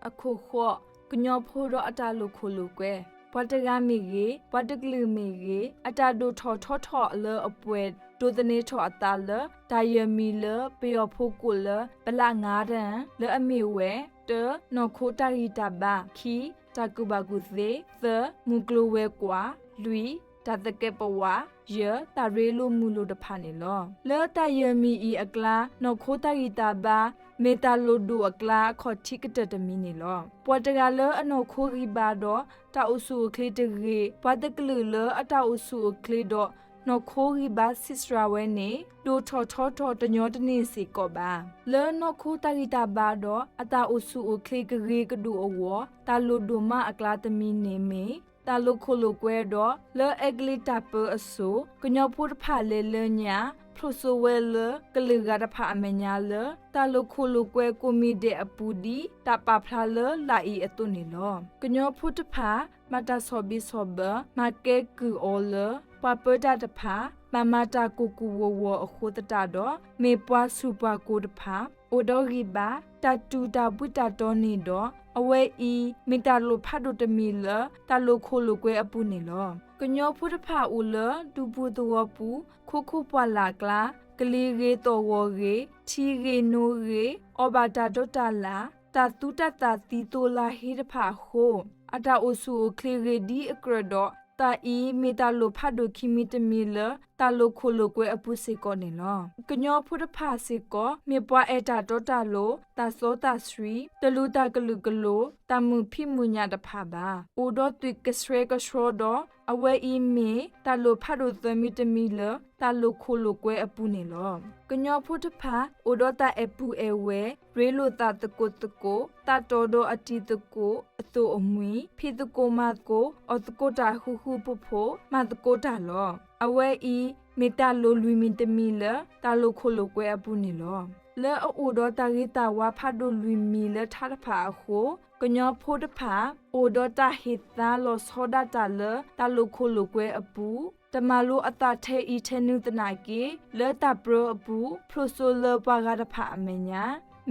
အခိၣ်ဃိး, ကညီဖိဒီးအတၢ်လိာ်ခိၣ်လိာ်ကွဲ. ပှၤတဂၤမ့ၢ်ဂ့ၤ, ပှၤတကလုာ်မ့ၢ်ဂ့ၤ, အတၢ်ဒိၣ်ထီၣ်ထီထီၣ်လၢအပှဲၤ ဒိးသန့ၤထီၣ်အသးလၢ တၢ်ယၢၤမံၤလၢ ပယီၤဖိကိးလၢ ပလးငါးတၢၢ် လၢအမ့ၢ်ဝဲ တၢ, နီၢ်ခိတၢ်ဂံၢ်တၢ်ဘါ, ခံ, တၢ်ကူၣ်ဘၣ်ကူၣ်သ့, သၢ, မုၢ်ကျိၤဝဲၤကွာ်, လွံၢ်, တၢ်သကဲးပဝး, ယဲၢ်, တၢ်ရ့လိာ်မုာ်လိာ်တဖၣ်န့ၣ်လီၤ. လၢတၢ်ယၢၤမံၤအံၤအကျါ နီၢ်ခိတၢ်ဂံၢ်တၢ်ဘါ မ့ၢ်တၢ်လိၣ်ဒိၣ်အကျါအခီၣ်ထံးကတၢၢ်တမံၤန့ၣ်လီၤ. ပှၤတဂၤလၢအနီၢ်ခိဂံၢ်ဘါဒီး တၢ်အိၣ်ဆူၣ်အိၣ်ချ့တဂ့ၤ, ပှၤတကလုာ်လၢအတၢ်အိၣ်ဆူၣ်အိၣ်ချ့ဒီး နီၢ်ခိဂံၢ်ဘါဆံးစှၤဝဲန့ၣ် ဒိၣ်ထီၣ်ထီထီၣ်တညီတန့ၢ်စ့ၢ်ကီးဘၣ်. လၢနီၢ်ခိတၢ်ဂံၢ်တၢ်ဘါဒီး အတၢ်အိၣ်ဆူၣ်အိၣ်ချ့ကဂ့ၤကဒိၣ်အဂီၢ် တၢ်လိၣ်ဒိၣ်မးအကျါတမံၤန့ၣ်မ့ၢ် တၢ်လိာ်ခိၣ်လိာ်ကွဲဒီး လၢအဲကလံးတၢ်ပၢအစိၤ ကညီဖိတဖၣ်လဲၤလၢညါ ဖျိးစိဝဲလၢ ကလုာ်ဂၤတဖၣ်အမဲာ်ညါလၢ တၢ်လိာ်ခိၣ်လိာ်ကွဲကိးမံၤဒဲးအပူၤဒ် တၢ်ပာ်ဖျါလၢလာ်အံၤအသိးန့ၣ်လီၤ. ကညီဖိတဖၣ် ဘၣ်တၢ်ဆီၣ်ဘံၣ်ဆီၣ်ဘၢ မၤကဲကုၢ်အီၤလၢ ပှၤပၢတၢ်တဖၣ် ဘၣ်မၤတၢ်ကိၢ်ကိၢ်ဂီၤဂီၤအဃိသတးဒီး မ့ၢ်ပှၤဆူၣ်ပှၤကိၤတဖၣ် အိၣ်ဒီးဂံၢ်ဘါ တၢ်တူၢ်တၢ်ဘှံးတၢ်တီန့ၣ်ဒီး အဝဲအံၤ မ့ၢ်တၢ်လိၣ်ဖးဒိၣ်တမံၤလၢ တၢ်လိာ်ခိၣ်လိာ်ကွဲအပူၤန့ၣ်လီၤ. ကညီဖိတဖၣ်အိၣ်လၢ ဒူပူၤသဝီပူၤ ခိခိၣ်ပှၢ်လၢ်ကျါ ကလံၤဂ့ၤသီၣ်ဂီၤဂ့ၤ ထံဂ့ၤနိဂ့ၤ အီၣ်ဘၣ်တၢ်ဒိးတၢ်လၣ် တၢ်သူတၢ်သၣ်သံသိလါဟ့တဖၣ်အဃိ အတၢ်အိၣ်ဆူၣ်အိၣ်ချ့ဂ့ၤဒ်အကြၢးဒီး တၢ်အံၤမ့ၢ်တၢ်လိၣ်ဖးဒိၣ်ခံမံၤတမံၤလၢ တၢ်လိာ်ခိၣ်လိာ်ကွဲအပူၤစ့ၢ်ကီးန့ၣ်လီၤ. ကညီဖိတဖၣ်စ့ၢ်ကီး မ့ၢ်ပှၤအဲၣ်တၢ်တီတၢ်လိၤ တၢ်စီတၢ်ဆှံ တလူၤတၢ်ကလုာ်ကလိၤ တၢ်မုာ်ဖံးမုာ်ညၣ်တဖၣ်ဘၣ်. အိၣ်ဒီးသွံၣ်ကဆှဲကဆှီဒီး အဝဲအံၤမ့ၢ်တၢ်လိၣ်ဖးဒိၣ်သၢမံၤတမံၤလၢ တၢ်လိာ်ခိၣ်လိာ်ကွဲအပူၤန့ၣ်လီၤ. ကညီဖိတဖၣ် အိၣ်ဒီးတၢ်အဲၣ်ပုၢ်အဲၣ်ဝဲၢ် ရ့လိာ်သးသကိးသကိး သးတီၤဒီးအတံၤသကိးအသိးအမှံၤ ဖံးသကိးမၤသကိး အီၣ်သကိးတၢ်ဃူဃူဖိးဖိး မၤသကိးတၢ်လီၤ. အဝဲအံၤ မ့ၢ်တၢ်လိၣ်လွံၢ်မံၤတမံၤလၢ တၢ်လိာ်ခိၣ်လိာ်ကွဲအပူၤန့ၣ်လီၤ. လၢအအိၣ်ဒီးတၢ်ဂ့ၤတၢ်ဝါဖးဒိၣ်လွံၢ်မံၤလၢထါတဖၣ်အဃိ ကညီဖိတဖၣ် အိၣ်ဒီးတၢ်ဟ့ၣ်သါလီၤဆီဒၣ်တၢ်လၢ တၢ်လိာ်ခိၣ်လိာ်ကွဲအပူၤ တမၤလိအသးထဲအံၤထဲနုၤသနာ်က့ လၢတၢ်ပြၢအပူၤ ဖျိးစိလၢပှၤဂၤတဖၣ်အမဲာ်ညါ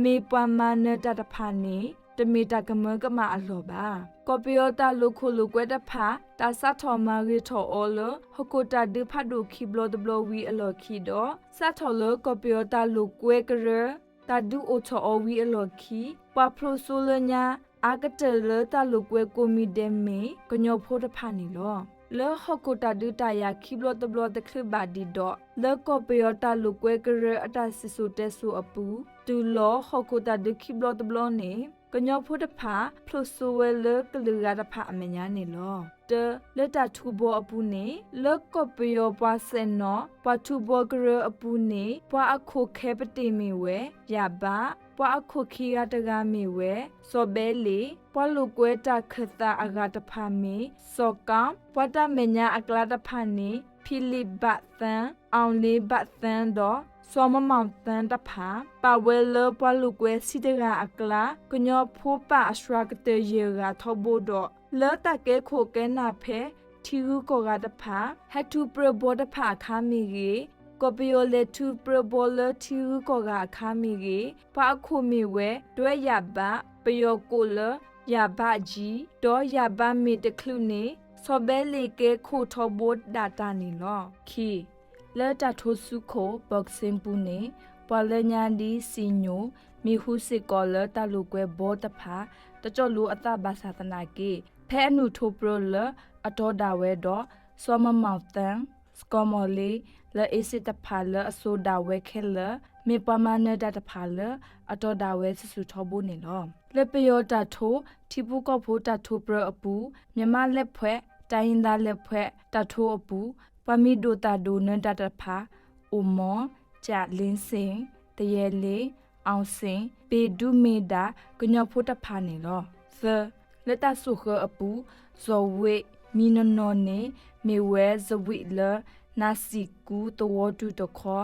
မ့ၢ်ပှၤမၤနၢၤတၢ်တဖၣ်န့ၣ် တမ့ၢ်တၢ်ကမၢကမၣ်အလီၢ်ဘၣ်. ကီၢ်ပယီၤတၢ်လိာ်ခိၣ်လိာ်ကွဲတဖၣ် တၢ်စးထီၣ်မၤဂ့ၤထီၣ်အီၤလၢ ဟီၣ်ခိၣ်တၢ်ဒုးဖးဒိၣ်ခံဘျီတဘျီဝံၤအလီၢ်ခံဒီး စးထီၣ်လၢကီၢ်ပယီၤတၢ်လိာ်ကွဲကရၢ တၢ်ဒုးအိၣ်ထီၣ်အီၤဝံၤအလီၢ်ခံ ပှၤဖျိးစိလၢညါ အါကတၢၢ်လၢတၢ်လိာ်ကွဲကိးမံၤဒဲးမ့ၢ် ကညီဖိတဖၣ်န့ၣ်လီၤ. လၢဟီၣ်ခိၣ်တၢ်ဒုးတၢ်ယၤခံဘျီတဘျီတချုးဘၣ်ဒံးဒီး လၢကီၢ်ပယီၤတၢ်လိာ်ကွဲကရၢအတၢ်စံၣ်စိၤတဲစိၤအပူၤ တုၤလီၤဟီၣ်ခိၣ်တၢ်ဒုးခံဘျီတဘျီန့ၣ် ကညီဖိတဖၣ် ဖျိးစိဝဲလၢကလုာ်ဂၤတဖၣ်အမဲာ်ညါန့ၣ်လီၤ. တၢ, လၢတၢ်ထူဘီအပူၤန့ၣ် လၢကီၢ်ပယီၤပှၤစဲၣ်နီၤ ပှၤထူဘီကရၢအပူၤန့ၣ် ပှၤအခိၣ်ခဲပတ့ၢ်မ့ၢ်ဝဲ ယၣ်ဘး, ပှၤအခိၣ်ခံဂၤတဂၤမ့ၢ်ဝဲ စီၤဘဲလ့ၣ်, ပှၤလိာ်ကွဲတၢ်ခၢၣ်သးအဂၤတဖၣ်မ့ၢ် စီၤကၣ်, ပှၤတၢ်မဲာ်ညါအကျါတဖၣ်န့ၣ် ဖံလံးဘးသၣ်, အီၣ်လ့ဘးသၣ်ဒီး စီၤမမီၣ်သၣ်တဖၣ် ပာ်ဝဲလၢပှၤလိာ်ကွဲဆံတဂၤအကျါ ကညီဖိပာ်အစှၤကတၢၢ်ယဲၢ်ဂၤထီဘိဒီး လၢတၢ်ကဲခိၣ်ကဲနၢ်ဖဲ ထံဂုၤကီၢ်ဂၤတဖၣ် ဟဲထူးပြၢဘီတဖၣ်အခါမ့ၢ်ဂ့ၤ ကီၢ်ပယီၤလဲၤထုးပြၢဘီလၢထံဂုၤကီၢ်ဂၤအခါမ့ၢ်ဂ့ၤ, ပှၤအခိၣ်မ့ၢ်ဝဲ ဒွဲယၣ်ဘး, ပယီၤကိးလၢ ယၣ်ဘးကၠံ, ဒီးယၣ်ဘးမ့ၢ်တချုးန့ၣ် ဆီၣ်ဘဲလ့ၣ်ကဲခိၣ်ထီဘိဒၣ်တၢ်န့ၣ်လီၤ. ခံ, လၢတၢ်ထိးဆူခိၣ် boxing ပူၤန့ၣ် ပှၤလၢညါဒ်စံၣ်ညီၣ် မ့ၢ်ဟူစ့ၢ်ကီးလၢတၢ်လိာ်ကွဲဘီတဖၣ် တကၠီၣ်လိအသးဘၣ်ဆၣ်သနာ်က့ ဖဲအနုာ်ထိးပြၢလၢအတီဒၣ်ဝဲဒီး စီၤမၤမီၣ်သၣ် စကီၤမီၣ်လ့ လၢအ့စ့ၣ်တဖၣ်လၢအစိၤဒၣ်ဝဲခဲလၢာ် မ့ၢ်ပှၤမၤနၢၤတၢ်တဖၣ်လၢအတီဒၣ်ဝဲစုာ်စုာ်ထီဘိန့ၣ်လီၤ. လၢပယီၤတၢ်ထိး ထံဖိကီၢ်ဖိတၢ်ထိးပြၢအပူၤ မြန်မာ့လက်ဖက် တိုင်းရင်းသားလက်ဖက် တၢ်ထိးအပူၤ ပှၤမံၤဒိၣ်သၣ်ဒိၣ်နၢၤတၢ်တဖၣ် အိၣ်မီ ကၠးလ့စ့ၣ်, သယဲးလ့ၣ်, အောင်စ့ၣ်, ပ့ၤဒူမ့ၢ်ဒၣ် ကညီဖိတဖၣ်န့ၣ်လီၤ. သၢ, လၢတၢ်စိာ်ဃၢၤအပူၤ စီၤဝ့း မံၤနီၢ်နီၢ်န့ၣ် မ့ၢ်ဝဲစဝံးလၢ နၢ်စံၣ်ကူသဝီတုၤတခီ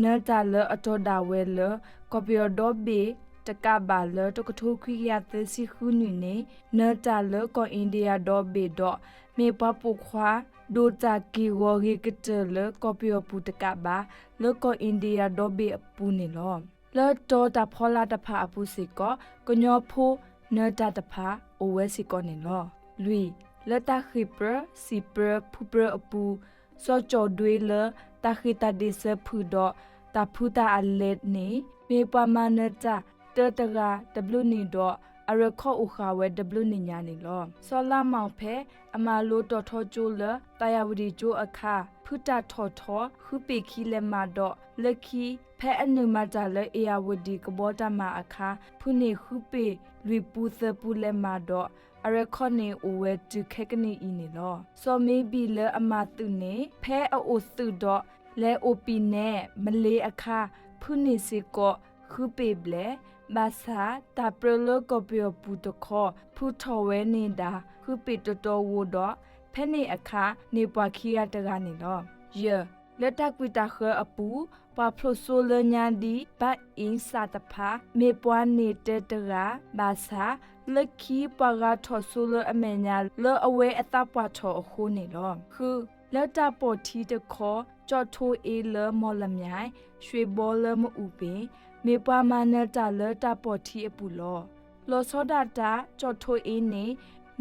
နၢၤတၢ်လၢအတီဒၣ်ဝဲလၢ ကီၢ်ပယီၤဒီဘ့ၣ်တကးဘၣ်လၢ တကထိခွံကယၤသၢဆံဃုနံၣ်န့ၣ် နၢၤတၢ်လၢကီၢ်အ့ဒံယါဒီဘ့ၣ်ဒီး မ့ၢ်ပှၤပိာ်ခွါ ဒိၣ်တၢ်က့ၢ်ဂီၤဂ့ၤကတၢၢ်လၢကီၢ်ပယီၤပူၤတကးဘၣ် လၢကီၢ်အ့ဒံယါဒီဘ့ၣ်အပူၤန့ၣ်လီၤ. လၢတီၤတၢ်ဖီလာ်တဖၣ်အပူၤစ့ၢ်ကီး ကညီဖိနၢၤတၢ်တဖၣ်အိၣ်ဝဲစ့ၢ်ကီးန့ၣ်လီၤ. လွံၢ်, လၢတၢ်ဃ့ၢ်ပြၢ စံာ်ပြၢ ဖုပြၢအပူၤ စီၤကၠီၣ်ဒွ့လၢ တၢ်ဃ့ၢ်တၢ်ဒ့ၣ်စၢၤဖုၣ်ဒီး တၢ်ဖုတၢ်အလဲၢ်န့ၣ် မ့ၢ်ပှၤမၤနၢၤတၢ်တၢတဂၤတဘျုးနံၣ်ဒီး အရဲၣ်ခီၣ်အိၣ်ဃာ်ဝဲတဘျုးနံၣ်ညါန့ၣ်လီၤ. စီၤလါမီၣ်ဖဲ အမၤလိတီၣ်ထီကၠိလၢ သးယၣ်ဝတံၣ်ကၠိအခါ ဖုတၢ်ထီၣ်ထီ ဃုပ့ၤခံလဲၤမးဒီး လၢခံ ဖဲအနုာ်မၤတၢ်လၢ အ့ၣ်ယၣ်ဝတံၣ်ကဘီတၢ်မၤအခါ ဖုန့ၣ်ဃုပ့ၤလွံၢ်ပူသၢပူလဲၤမးဒီး အရဲၣ်ခီၣ်န့ၣ်အိၣ်ဝဲတုၤခဲကနံၣ်အံၤန့ၣ်လီၤ. စီၤမ့ဘံၣ်လၢအမၤသုးန့ၣ် ဖဲအအိၣ်သုးဒီး လဲၤအိၣ်ပံၤနဲၣ် မလ့အခါ ဖုန့ၣ်စ့ၢ်ကီး ဃုပ့ၤဘျဲၣ်, ဘၣ်ဆၣ် တၢ်ပြၢလၢကီၢ်ပယီၤပူၤတခီ ဖုထီၣ်ဝဲန့ၣ်ဒၣ် ဃုပ့ၤတတီၤဧိၤဒီး ဖဲန့ၣ်အခါ န့ၢ်ပှၤခံဂၤတဂၤန့ၣ်လီၤ. ယဲၢ်, လၢတၢ်ကွံာ်တၢ်ဃၢအပူၤ ပှၤဖျိးစိလၢညါဒ် ဘၣ်အ့ၣ်စၣ်တဖၣ် မ့ၢ်ပှၤန့ၢ်တၢတဂၤ ဘၣ်ဆၣ် လၢခံပှၤဂၤထီၣ်စိလၢအမဲာ်ညါ လၢအဝဲအသးပှၢ်ထီၣ်အဃိန့ၣ်လီၤ. ဃု, လၢတၢ်ပီၢ်ထံတခီ ကၠီၣ်ထိအ့လၢမီၢ်လမၠဲၣ်, ရွှ့ၣ်ဘီလၢမအူၣ်ပ့ၣ် မ့ၢ်ပှၤမၤနၢၤတၢ်လၢတၢ်ပီၢ်ထံအပူၤလီၤ. လီၤဆီဒၣ်တၢ် ကၠီၣ်ထိအ့န့ၣ်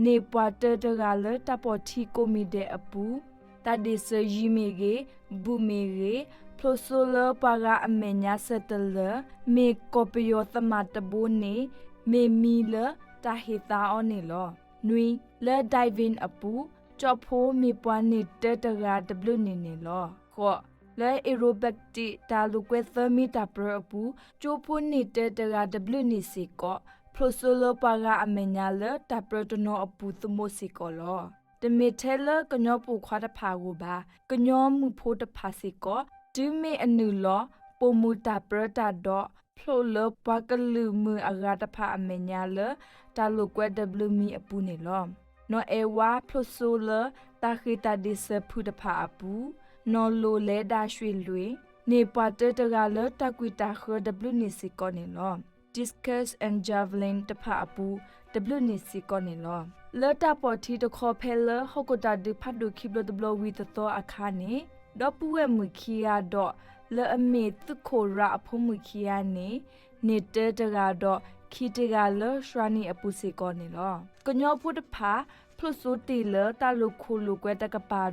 န့ၢ်ပှၤတၢတဂၤလၢတၢ်ပီၢ်ထံကိးမံၤဒဲးအပူၤ တၢ်ဒ့ၣ်စၢၤယံၤမ့ၢ်ဂ့ၤ, ဘူၣ်မ့ၢ်ဂ့ၤ, ဖျိးစိလၢပှၤဂၤအမဲာ်ညါဆၢတလၢာ်, မ့ၢ်ကီၢ်ပယီၤသမၣ်တဘိန့ၣ် မ့ၢ်မံၤလၢတၢ်ဟ့ၣ်သါအီၤန့ၣ်လီၤ. နွံ, လၢ diving အပူၤ ကၠီၣ်ဖိမ့ၢ်ပှၤန့ၢ်တၢတဂၤတဘျုးနံၣ်န့ၣ်လီၤ. ဃိး, လၢ aerobatic တၢ်လိာ်ကွဲသၢမံၤတၢ်ပြၢအပူၤ ကၠိဖိန့ၢ်တၢတဂၤတဘျုးနံၣ်စ့ၢ်ကီး ဖျိးစိလၢပှၤဂၤအမဲာ်ညါလၢတၢ်ပြၢတနီၤအပူၤသမူစ့ၢ်ကီးလီၤ. တမ့ၢ်ထဲလၢကညီပိာ်ခွါတဖၣ်အဂီၢ်ဘၣ်, ကညီမုၣ်ဖိတဖၣ်စ့ၢ်ကီး တုၤမ့ၢ်အနုာ်လီၤ ပိာ်မုၣ်တၢ်ပြၢတၢ်ဒီး ဖျိးလၢပှၤကလုာ်မုၣ်အဂၤတဖၣ်အမဲာ်ညါလၢ တၢ်လိာ်ကွဲတဘျုးမံၤအပူၤန့ၣ်လီၤ. နီၢ်အဲၣ်ဝါဖျိးစိလၢ တၢ်ဃ့ၢ်တၢ်ဒ့ၣ်စၢၤဖုၣ်တဖၣ်အပူၤ, နီၢ်လိၣ်လဲၤဒၣ်ရွှ့ၣ်လွ့ၣ် န့ၢ်ပှၤတၢတဂၤလၢတၢ်ကွံာ်တၢ်ဃၢတဘျုးနံၣ်စ့ၢ်ကီးန့ၣ်လီၤ. discus and javelin တဖၣ်အပူၤ တဘျုးနံၣ်စ့ၢ်ကီးန့ၣ်လီၤ. လၢတၢ်ပီၢ်ထံတခီဖဲလၢ ဟီၣ်ခိၣ်တၢ်ဒုးဖးဒိၣ်ခံဘျီတဘျီဝံၤသီသီအခါန့ၣ် ဒီပုၢ်ဝဲၢ်မုၣ်ခံဂၤဒီး လၢအမ့ၢ်သုးခိၣ်ရၤအဖိမုၣ်ခံဂၤန့ၣ် န့ၢ်တၢတဂၤဒီး ခံတဂၤလၢ ရွှ့ၣ်နံၣ်အပူၤစ့ၢ်ကီးန့ၣ်လီၤ. ကညီဖိတဖၣ် ဖျိးစိတ့ၢ်လၢတၢ်လိာ်ခိၣ်လိာ်ကွဲတကပၤ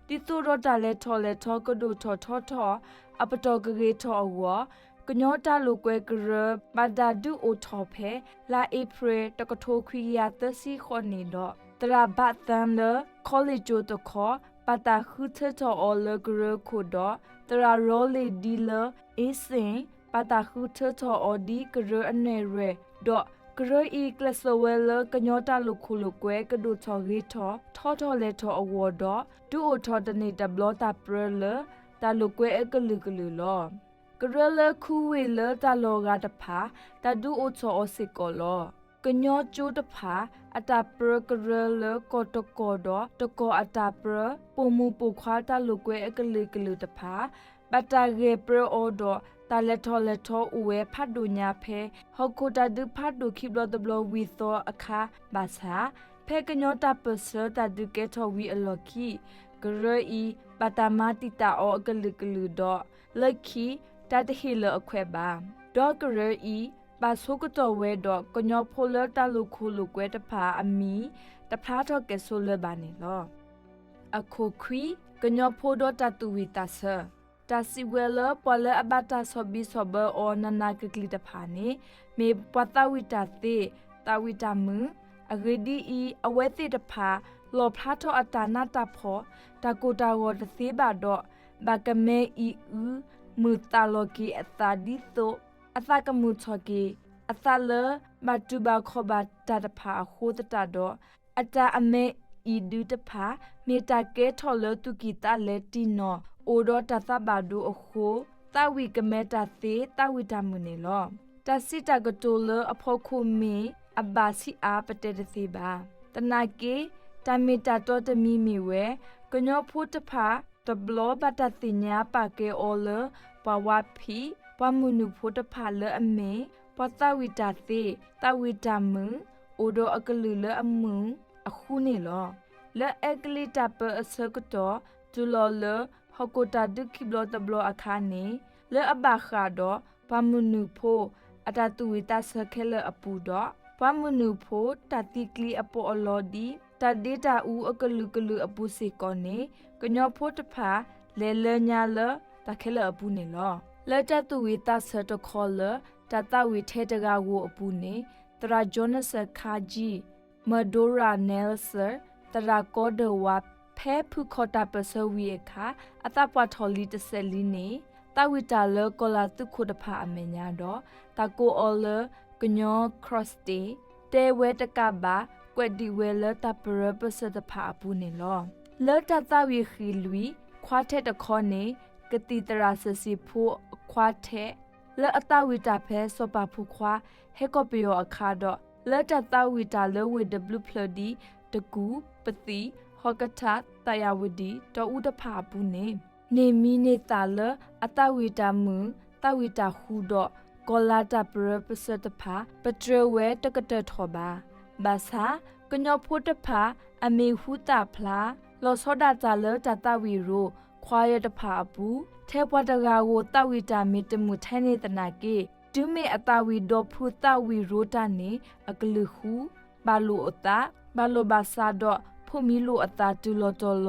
ဒီး ဒ်သိးဒီးတၢ်လဲၤထီၣ်လဲၤထီကဒိၣ်ထီၣ်ထီထီၣ် အပတီၢ်ကဂ့ၤထီၣ်အဂီၢ် ကညီတၢ်လိာ်ကွဲကရၢ ဘၣ်တၢ်ဒုးအိၣ်ထီၣ်ဖဲ လါအ့ဖြ့ၣ် တကထိခွံကယၤသၢဆံဃိးနံၣ်ဒီး သရၣ်ဘးသၣ်လၢ ခီလ့ၣ်ကၠိတခီ ဘၣ်တၢ်ဃုထၢထီၣ်အီၤလၢကရၢခိၣ်ဒီး သရၣ်ရီလ့ၣ်ဒံလၢ အ့စ့ၣ် ဘၣ်တၢ်ဃုထၢထီၣ်အီၤဒ်ကရၢအနဲၣ်ရွဲၣ် ဒီးကရၢအံၤကျဲးစၢးဝဲလၢကညီတၢ်လိာ်ခိၣ်လိာ်ကွဲကဒိၣ်ထီၣ်ဂ့ၤထီၣ် ထီထီၣ်လဲၤထီၣ်အဂီၢ်ဒီး ဒုးအိၣ်ထီၣ်တန့ၢ်တဘျီတၢ်ပြၢလၢ တၢ်လိာ်ကွဲအကလုာ်ကလုာ်လီၤ. ကရၢလၢခူဝ့ၢ်လၢတၢ်လီၢ်ဂၤတဖၣ် တၢ်ဒုးအိၣ်ထီၣ်အီၤစ့ၢ်ကီးလီၤ. ကညီကၠိတဖၣ် အတၢ်ပြၢကရၢလၢကီၢ်တကီၢ်ဒီးတကီၢ်အတၢ်ပြၢ ပိာ်မုၣ်ပိာ်ခွါတၢ်လိာ်ကွဲအကလုာ်ကလုာ်တဖၣ် ဘၣ်တၢ်ဂဲၤပြၢအီၤဒီး တၢ်လဲၤထီၣ်လဲၤထီအိၣ်ဝဲဖးဒိၣ်ညါဖဲ ဟီၣ်ခိၣ်တၢ်ဒုးဖးဒိၣ်ခံဘျီတဘျီဝံၤသီအခါဘၣ်ဆၣ် ဖဲကညီတၢ်ပၢၢ်ဆၢတၢ်ဒုးကဲထီၣ်ဝံၤအလီၢ်ခံ ကရၢအံၤ ဘၣ်တၢ်မၤတံာ်တာ်အီၤအကလုာ်ကလုာ်ဒီး လၢခံ တၢ်တဟ့ၣ်လၢၤအခွဲးဘၣ်. ဒီးကရၢအံၤ ဘၣ်ဆိကတီၢ်ဝဲဒီး ကညီဖိလၢတၢ်လိာ်ခိၣ်လိာ်ကွဲတဖၣ်အမံၤ တဖျါထီၣ်ကဲၤဆိလၢၤဘၣ်န့ၣ်လီၤ. အခိၣ်ခွံ, ကညီဖိဒီးတၢ်သူၣ်ဝံၣ်သးဆၢ. တၢ်စံးဝဲလၢ ပှၤလၢအဘၣ်တၢ်ဆီၣ်ဘံၣ်ဆီၣ်ဘၢအီၤနးနးကျံၤကျံၤတဖၣ်န့ၣ် မ့ၢ်ပှၤသးဝံၣ်တၢ်သ့, သးဝံၣ်တၢ်မုာ်. အဂ့ၢ်ဒ်အံၤ, အဝဲသ့ၣ်တဖၣ် လီၣ်ဖျါထီၣ်အတၢ်နးတၢ်ဖှီၣ် တၢ်ကိၢ်တၢ်ဂီၤတသ့ဘၣ်ဒီး ဘၣ်ကမဲအံၤအု မုာ်သးလီၤက့ၤအသးဒ်သိး အသးကမုာ်ထီၣ်က့ၤ အသးလၢဘၣ်တူၢ်ဘၣ်ခီၣ်ဘၣ်တၢ်တဖၣ်အဃိသတးဒီး အတၢ်အမဲအံၤဒုတဖၣ် မ့ၢ်တၢ်ကဲထီၣ်လၢသူၣ်ကံၢ်သးလဲတံၢ်နီၢ် အိၣ်ဒီးတၢ်သးဘၣ်ဒိအဃိ သးဝံၣ်ကမဲတၢ်သ့ သးဝံၣ်တၢ်မုာ်န့ၣ်လီၤ. တၢ်စံးတၢ်ကတိၤလၢအဖီခိၣ်မ့ၢ်အဘၣ်ဆံးအါ ပတဲတသ့ဘၣ်. သနာ်က့ တၢ်မ့ၢ်တၢ်တီတမံၤမ့ၢ်ဝဲ ကညီဖိတဖၣ် တဘျီဘၣ်တၢ်သ့ၣ်ညါပာ်ကဲအီၤလၢ ပှၤဝါဖံး ပှၤမုၢ်နုာ်ဖိတဖၣ်လၢအမ့ၢ် ပှၤသးဝံၣ်တၢ်သ့, သးဝံၣ်တၢ်မုာ် အိၣ်ဒီးအကလုာ်လၢအမုာ်အဃုန့ၣ်လီၤ. လၢအဲကလံးတၢ်ပၢအဆၢကတီၢ် တုၤလီၤလၢ ဟီၣ်ခိၣ်တၢ်ဒုးခံဘျီတဘျီအခါန့ၣ် လၢအဘၣ်ဃးဒီး ပှၤမုၢ်နုာ်ဖိ အတၢ်သူၣ်ဝံၣ်သးဆၢခဲလၢာ်အပူၤဒီး ပှၤမုၢ်နုာ်ဖိ တၢ်သံကျံအပိာ်အလီၤဒ် တၢ်ဒ့တၢ်အူအကလုာ်ကလုာ်အပူၤစ့ၢ်ကီးန့ၣ် ကညီဖိတဖၣ် လဲၤလၢညါလၢ တၢ်ခဲလၢာ်အပူၤန့ၣ်လီၤ. လၢတၢ်သူၣ်ဝံၣ်သးဆၢတခီလၢ တၢ်သးဝံၣ်ထဲတဂၤဧိၤအပူၤန့ၣ် သရၣ် Jonathan Kaji, Medora Nelson, သရၣ်ကီဒၢၢ်ဝါ ဖဲဖုၣ်ခီၣ်တၢ်ပၢၢ်ဆၢဝံၤအခါ အသးပှၢ်ထီၣ်လံတစဲးလံန့ၣ် သးဝံၣ်တၢ်လၢကီၢ်လၤသူခိၣ်တဖၣ်အမဲာ်ညါဒီး တၢ်ကိးအီၤလၢ ကညီ Cross သ့ၣ် တဲဝဲတကးဘၣ် ကွဲးဒံးဝဲလၢတၢ်ပရၢပစၢၢ်တဖၣ်အပူၤန့ၣ်လီၤ. လၢတၢ်သးဝံၣ်ဃံၣ်လွံၢ် quartet တခီန့ၣ် ကသံၣ်သရၣ်စၢၤစံၤဖိ quartet လၢအသးဝံၣ်တၢ်ဖဲစီၤပၤဖိခွါ ဟဲကီၢ်ပယီၤအခါဒီး လၢတၢ်သးဝံၣ်တၢ်လၢဝ့ၢ်တဘျုးဖျၢၣ်ဒ် တကူၣ်, ပသံၣ်, ဟီကထၣ်, သးယၣ်ဝတံၣ်, တီအူတဖၣ်အပူၤန့ၣ် န့ၢ်မံၤန့ၢ်သၣ်လၢအသးဝံၣ်တၢ်မုာ် သးဝံၣ်တၢ်ဃူဒီး ကီၢ်လၤတၢ်ပရၢပစၢၢ်တဖၣ် ပတြၢၤဝဲတကတၢၢ်ထီၣ်ဘၣ်. ဘၣ်ဆၣ် ကညီဖိတဖၣ် အမံၤဟူသၣ်ဖျါ လီၤဆီဒၣ်တၢ်လၢတၢ်သးဝံၣ်ရိ choir တဖၣ်အပူၤ ထဲပှၤတဂၤဧိၤသးဝံၣ်တၢ်မ့ၢ်တမုာ်ထဲန့ၣ်သနာ်က့ တုၤမ့ၢ်အသးဝံၣ်ဒီဖုသးဝံၣ်ရိတၢ်န့ၣ် အကလုၢ်ဃူ ဘၣ်လိာ်အသး ဘၣ်လိာ်ဘၣ်စးဒီး ဖိးမံလိာ်အသးတုၤလီၤတီၤ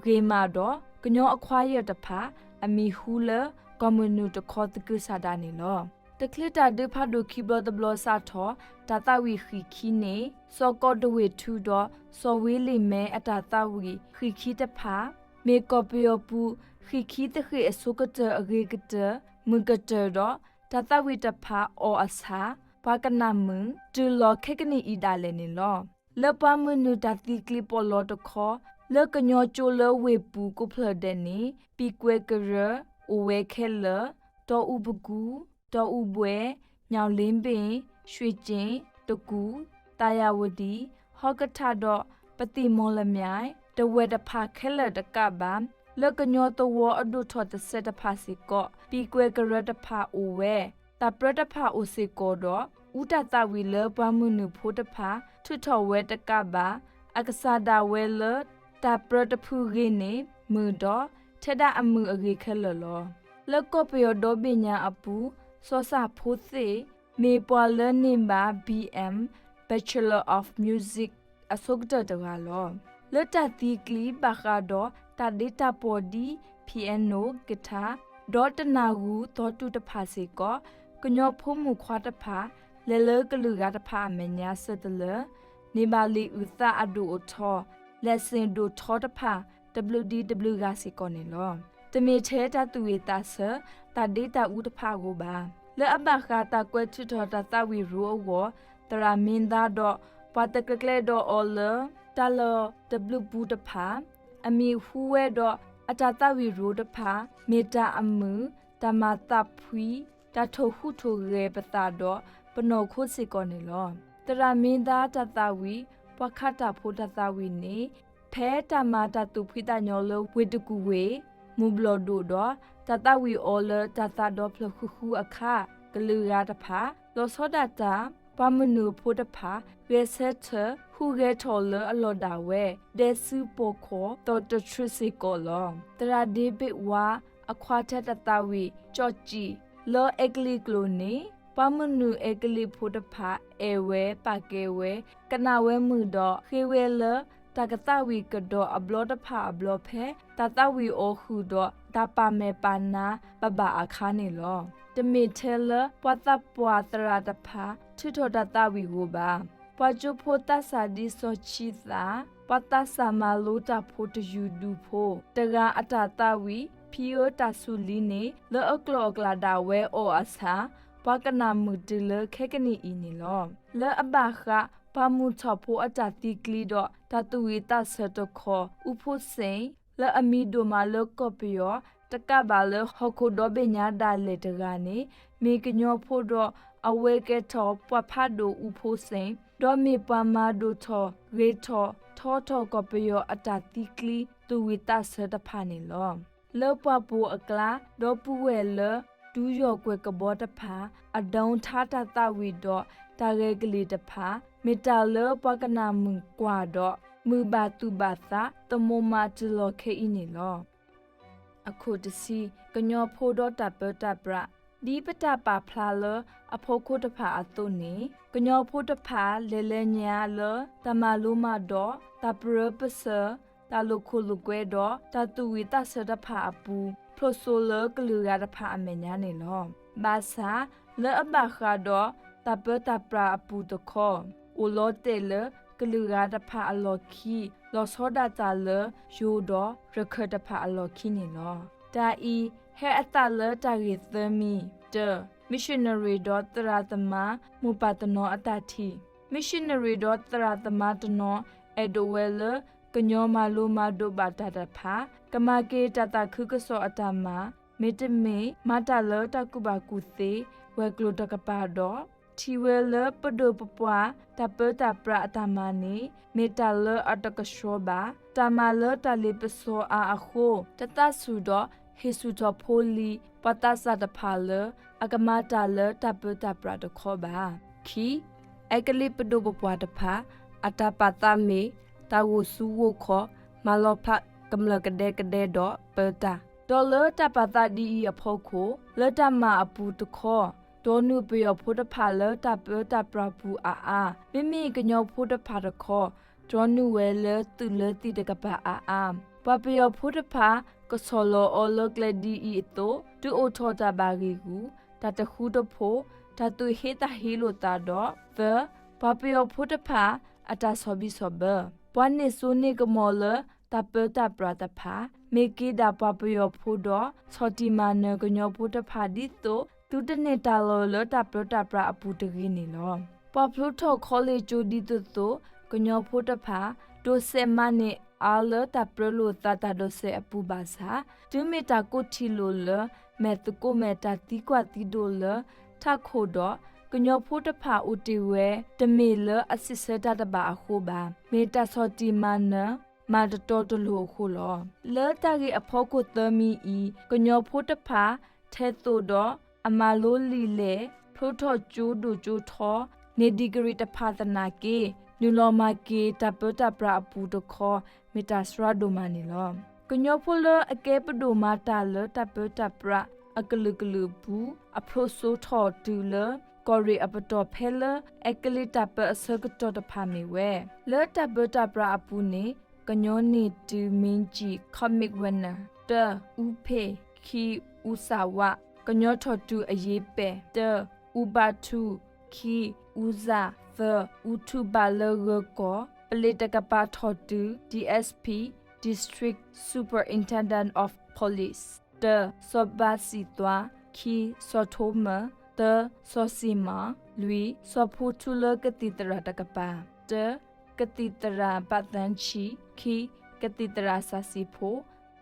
လီၤဂ့ၤမးဒီး ကညီအ choir တဖၣ် အမံၤဟူလၢ ကီၢ်မုၢ်နုာ်တခီသကုၤဆးဒးန့ၣ်လီၤ. တချုးတၢ်ဒုးဖးဒိၣ်ခံဘျီတဘျီစးထီၣ် တၢ်သးဝံၣ်ဃံၣ်ခံန့ၣ် စီၤကီးဒဝ့ၣ်ထူဒီး စီၤဝ့လ့ၣ်မဲအတၢ်သးဝံၣ်ဃံၣ်ခံတဖၣ် မ့ၢ်ကီၢ်ပယီၤပူၤ ဃံၣ်ခံသဃ့ၣ်အဆိကတၢၢ်အဂ့ၤကတၢၢ် မုာ်ကတၢၢ်ဒီး တၢ်သးဝံၣ်တဖၣ်အီၣ်အဆၣ် ပှၤကနၣ်မုာ် တုၤလီၤခဲကနံၣ်အံၤဒၣ်လဲာ်န့ၣ်လီၤ. လၢပှၤမုၢ်နုာ်တၢ်သံကျံပိာ်လီၤတခီ လၢကညီကၠိလၢဝ့ၢ်ပူၤကိးဖျၢၣ်ဒဲးန့ၣ် ပံၤကွဲးကရၢ အိၣ်ဝဲခဲလၢာ် တီအူပကူ, တီအူဘွဲ, ညၣ်လ့ဘ့ၣ်, ရွှ့ၣ်ကၠ့ၣ်, တကူၣ်, သးယၣ်ဝတံၣ်, ဟီကထၣ်ဒီး ပသံၣ်မီၢ်လမၠဲၣ် တဝဲၢ်တဖၣ်ခဲလၢာ်တကးဘၣ် လၢကညီသဝီအဒိၣ်ထီၣ်တစဲးတဖၣ်စ့ၢ်ကီး ပံၤကွဲးကရၢတဖၣ်အိၣ်ဝဲ တၢ်ပြၢတဖၣ်အိၣ်စ့ၢ်ကီးဒီး အူတၢ်သးဝံၣ်လၢပှၤမုၢ်နုာ်ဖိတဖၣ် ထုးထီၣ်ဝဲတကးဘၣ် အကစၢ်ဒၣ်ဝဲလၢ တၢ်ပြၢတဖုဂ့ၤန့ၣ် မုာ်ဒီး ထဲဒၣ်အမုာ်အဂ့ၤခဲလၢာ်လီၤ. လၢကီၢ်ပယီၤဒီဘ့ၣ်ညါအပူၤ စီၤစၣ်ဖိသ့ၣ် မ့ၢ်ပှၤလၢန့ၢ်ဘၣ် ဘံၣ်အဲၣ် Bachelor of Music အဆိကတၢၢ်တဂၤလီၤ. လၢတၢ်သံကျံဘၣ်ဃးဒီးတၢ်ဒ့တၢ်ပီၢ်ဒ် piano, guitar ဒီးတနၢ်ဟူသီတူၢ်တဖၣ်စ့ၢ်ကီး ကညီဖိမုၣ်ခွါတဖၣ် လဲၤလၢကလုာ်ဂၤတဖၣ်အမဲာ်ညါဆၢတလၢာ် န့ၢ်ဘၣ်လံာ်အုၣ်သးအဒိၣ်အထီ license ဒိၣ်ထီတဖၣ် တဘျုးဒံတဘျုးဂၤစ့ၢ်ကီးန့ၣ်လီၤ. တမ့ၢ်ထဲတၢ်သူၣ်ဝံၣ်သးဆၢ တၢ်ဒ့တၢ်အူတဖၣ်အဂီၢ်ဘၣ်. လၢအဘၣ်ဃးတၢ်ကွဲးထုးထီၣ်တၢ်သးဝံၣ်ရိအဂီၢ် သရၣ်မ့ၢ်သါဒီး ပှၤတကျဲးကျဲးဒီးအီၤလၢ တၢ်လီၢ်တဘျုးပူၤတဖၣ် အမံၤဟူဝဲဒီး အတၢ်သးဝံၣ်ရိတဖၣ် မ့ၢ်တၢ်အမုာ်, တၢ်မၤသးဖှံ, တၢ်ထိၣ်ဟူးထိၣ်ဂဲၤပသးဒီး ပနီၢ်ခိစ့ၢ်ကီးန့ၣ်လီၤ. သရၣ်မ့ၢ်သါတၢ်သးဝံၣ် ပှၤခးတၢ်ဖိတၢ်သးဝံၣ်န့ၣ် ဖဲတၢ်မၤတၢ်သူၣ်ဖှံသးညီလၢဝ့ၢ်တကူၣ်ဝ့ၢ် မုၢ်ဘျီၣ်ဒိၣ်ဒီး တၢ်သးဝံၣ်အီၤလၢတၢ်သးဒီဖျၢၣ်ဃုာ်ဃုာ်အခါ ကလုာ်ဂၤတဖၣ် လီၤဆီဒၣ်တၢ် ပှၤမနုၤအဖိတဖၣ် ဂဲၤဆၢထၢၣ်ဟူးဂဲၤထီၣ်လၢအလီၢ်ဒၣ်ဝဲ ဒဲစုပိာ်ခွါ သီတထြၢစ့ၢ်ကီးလီၤ. သရၣ်ဒ့ဘ့ၣ်ဝါ အခွါထဲတၢ်သးဝံၣ် ကၠီၣ်ကံၣ် လၢအဲကလံးကျိာ်န့ၣ် ပှၤမနုၤအဲကလံးဖိတဖၣ် အဲၣ်ဝဲ ပာ်ကဲဝဲ ကနၣ်ဝဲမုာ်ဒီး ဃ့ဝဲလၢ တၢ်ကသးဝံၣ်ကဒီးအဘျီတဖၣ်အဘျီဖဲ တၢ်သးဝံၣ်အီၤဃုာ်ဒီး တၢ်ပာ်မဲာ်ပာ်နါဘၣ်ဘၣ်အခါန့ၣ်လီၤ. တမ့ၢ်ထဲလၢ ပှၤသးပှၢ်သရၣ်တဖၣ် ထုးထီၣ်တၢ်သးဝံၣ်ဧိၤဘၣ်. ပှၤကၠိဖိသးစၢ်ဒ်စီၤဆံသး ပှၤသးစၢ်မၤလိတၢ်ဖိတယုၢ်ဒူၣ်ဖိ တဂၤအတၢ်သးဝံၣ် ဖံအၢတၢ်ဆူၣ်လံန့ၣ် လၢအကျိာ်အကျဲဒၣ်ဝဲအီၤအဆၣ် ပှၤကနၣ်မုာ်တုၤလၢခဲကနံၣ်အံၤန့ၣ်လီၤ. လၢအဘၣ်ဃး ပှၤမုၢ်ထီၣ်ဖိအတၢ်သံကျံဒီး တၢ်သူၣ်ဝံၣ်သးဆၢတခီ အူဖိစ့ၣ် လၢအမံၤဒိၣ်မးလၢကီၢ်ပယီၤ တကးဘၣ်လၢဟီၣ်ခိၣ်ဒီဘ့ၣ်ညါဒၣ်လဲာ်တဂၤန့ၣ် မ့ၢ်ကညီဖိဒီး အဝဲကဲထီၣ်ပှၤဖးဒိၣ်အူဖိစ့ၣ် ဒီးမ့ၢ်ပှၤမၤဒိၣ်ထီၣ်ဂ့ၤထီၣ်ထီထီၣ်ကီၢ်ပယီၤအတၢ်သံကျံ သူၣ်ဝံၣ်သးဆၢတဖၣ်န့ၣ်လီၤ. လၢပှၢ်ပူၤအကျါ ဒီပုၢ်ဝဲၢ်လၢ ဒူယီၢ်ကွဲၤကဘီတဖၣ် အဒိထါတၢ်သးဝံၣ်ဒီး တၢ်ဂဲၤကလံၣ်တဖၣ် မ့ၢ်တၢ်လၢပှၤကနၣ်မုာ်ကွၢ်ဒီး မုာ်ဘၣ်သူၣ်ဘၣ်သး သမူမးတုၤလီၤခဲအံၤန့ၣ်လီၤ. အခိၣ်တဆံ, ကညီဖိဒီးတၢ်ပၢတၢ်ပြး, ဒ်ပတၢ်ပာ်ဖျါလၢအဖီခိၣ်တဖၣ်အသိးန့ၣ်, ကညီဖိတဖၣ် လဲၤလၢညါလၢ တၢ်မၤလိမၤဒိး, တၢ်ပရၢပစၢၤ, တၢ်လိာ်ခိၣ်လိာ်ကွဲဒီး တၢ်သူၣ်ဝံၣ်သးဆၢတဖၣ်အပူၤ ဖျိးစိလၢကလုာ်ဂၤတဖၣ်အမဲာ်ညါန့ၣ်လီၤ. ဘၣ်ဆၣ်, လၢအဘၣ်ဃးဒီး တၢ်ပၢတၢ်ပြးအပူၤတခီ, အိၣ်လီၤတဲာ်လၢ ကလုာ်ဂၤတဖၣ်အလီၢ်ခံ လီၤဆီဒၣ်တၢ်လၢ ယိၤဒီးရခၢၣ်တဖၣ်အလီၢ်ခံန့ၣ်လီၤ. တၢ်အံၤ ဟဲအသးလၢတၢ်ဂ့ၢ်သၢမံၤ, တၢ, မံၤၡနရံၣ်ဒီးသရၣ်သမါ မိၢ်ပၢ်တနီၤအတၢ်ထံၣ်, မံၤၡနရံၣ်ဒီးသရၣ်သမါတနီၤ အဲၣ်ဒိးဝဲလၢ ကညီမၤလိမၤဒိးဘၣ်တၢ်တဖၣ် ကမၤက့ၤတၢ်သးခုကစီၣ်အတၢ်မၤ, မ့တမ့ၢ် မၤတၢ်လၢတၢ်ကူၣ်ဘၣ်ကူၣ်သ့ ဝဲၤကျိၤတကပၤဒီး ထံၣ်ဝဲလၢပဒိၣ်ပပှၢ် တၢ်ပၢတၢ်ပြးအတၢ်မၤန့ၣ် မ့ၢ်တၢ်လၢအတကဆှီဘၣ်, တၢ်မၤလၢတၢ်လ့ပစီအါအဃိ, တသးဆူၣ်ဒီးဟ့ၣ်ဆူၣ်ထီၣ်ဖိလံၤ ပှၤသးစၢ်တဖၣ်လၢ အကမၤတၢ်လၢတၢ်ပၢတၢ်ပြးတခီဘၣ်. ခံ, အဲကလံးပဒိၣ်ပပှၢ်တဖၣ် အတၢ်ပာ်သးမ့ၢ် တၢ်ဂိၢ်ဆူဂိၢ်ခီ, မၤလီၤဖျါကမျၢၢ်ကဒဲကဒဲဒီးပၢတၢ်, ဒီးလၢတၢ်ပာ်သးဒ်အံၤအဖီခိၣ် လၢတၢ်မၤအပူၤတခီ, တြီနုာ်ပယီၤဖိတဖၣ်လၢတၢ်ပၢတၢ်ပြးပူၤအါအါ, မ့မ့ၢ်ကညီဖိတဖၣ်တခီ, တြီနုာ်ဝဲလၢသုးလၢသံးတကပၤအါအါ. ပှၤပယီၤဖိတဖၣ် ကဆီၣ်လီၤအီၤလၢကျဲဒ်အံၤအသိး ဒုးအိၣ်ထီၣ်တၢ်ဘၣ်ဂံၢ်ဂူာ်, တၢ်တဃူတဖိး, တၢ်သူၣ်ဟ့သးဟ့လိာ်သးဒီး သၢ, ပှၤပယီၤဖိတဖၣ် အတၢ်ဆီၣ်ဘံၣ်ဆီၣ်ဘၢ, ပှၤန့ၢ်စိန့ၢ်ကမီၤလၢ တၢ်ပၢတၢ်ပြးတဖၣ် မ့ၢ်က့ၤဒၣ်ပှၤပယီၤဖိဒီး ဆီၣ်တံၢ်မၤနၢၤကညီဖိတဖၣ်ဒ်သိး သုတန့ၢ်တၢ်လီၢ်လၢတၢ်ပၢတၢ်ပြးအပူၤတဂ့ၤန့ၣ်လီၤ. ပှၤဖျိထီၣ်ခီလ့ၣ်ကၠိဒ်သိးသိး ကညီဖိတဖၣ် ဒိးစဲးမၤန့ၢ်အါလၢတၢ်ပြၢလိာ်သးတၢ်ဒိးစဲးအပူၤဘၣ်ဆၣ်, တုၤမ့ၢ်တၢ်ကိးထံၣ်လိာ်လၢ မဲာ်သကိးမဲာ်တၢ်သံကွၢ်သံဒိးလၢ ထးခိၣ်ဒီး ကညီဖိတဖၣ်အိၣ်တ့ၢ်ဝဲ တမ့ၢ်လၢအစံးဆၢတၢ်တဘၣ်အဃိဘၣ်. မ့ၢ်တၢ်ဆီၣ်တံၢ်မၤနၢၤ မၤတတီတလိၤအဃိလီၤ. လၢတၢ်ဂ့ၢ်အဖီခိၣ်သၢမံၤအံၤ ကညီဖိတဖၣ် ထဲသိးဒီး အမၤလိလံာ်လဲၢ်, ဖျိထီၣ်ကၠိဒိၣ်ကၠိထီ, န့ၢ်ဒံကရံးတဖၣ်သနာ်က့ နုာ်လီၤမၤက့ၤတၢ်ပၢတၢ်ပြးအပူၤတခီ မ့ၢ်တၢ်စှၤဒိၣ်မးန့ၣ်လီၤ. ကညီဖိလၢအကဲပဒိၣ်မၤတၢ်လၢတၢ်ပၢတၢ်ပြးအကလုာ်ကလုာ်အပူၤ အဖျိးစိထီၣ်တုၤလၢ ကီၢ်ရ့ၣ်အပတီၢ်ဖဲလၢ အဲကလံးတၢ်ပၢအဆၢကတီၢ်တဖၣ်မ့ၢ်ဝဲ, လၢတၢ်ပၢတၢ်ပြးအပူၤန့ၣ် ကညီန့ၢ်တုၤ မ့ၢ်ကၠံၣ် Comic Runner, တၢ, အူဖ့ၣ်, ခံ, အူစၣ်ဝး, ကညီထီၣ်တုၤအယ့ပဲၢ်, တၢ, အူဘၣ်ထူ, ခံ, အူစၣ်, သၢ, အူထူဘၣ်လၢဂၢၤကီၢ်, ပလ့းတကပၤထီၣ်တုၤ DSP, District Superintendent of Police, တၢ, စီၤဘးစံၣ်သွါ, ခံ, စီၤထိမၢၣ်, သၢ, စီၤစံၣ်မီၣ်, လွံၢ်, စီၤဖိထူလၢကသံၣ်သရၣ်တကပၤ, တၢ, ကသံၣ်သရၣ်ဘၣ်သၣ်ဆံ, ခံ, ကသံၣ်သရၣ်စၣ်စံၣ်ဖိ,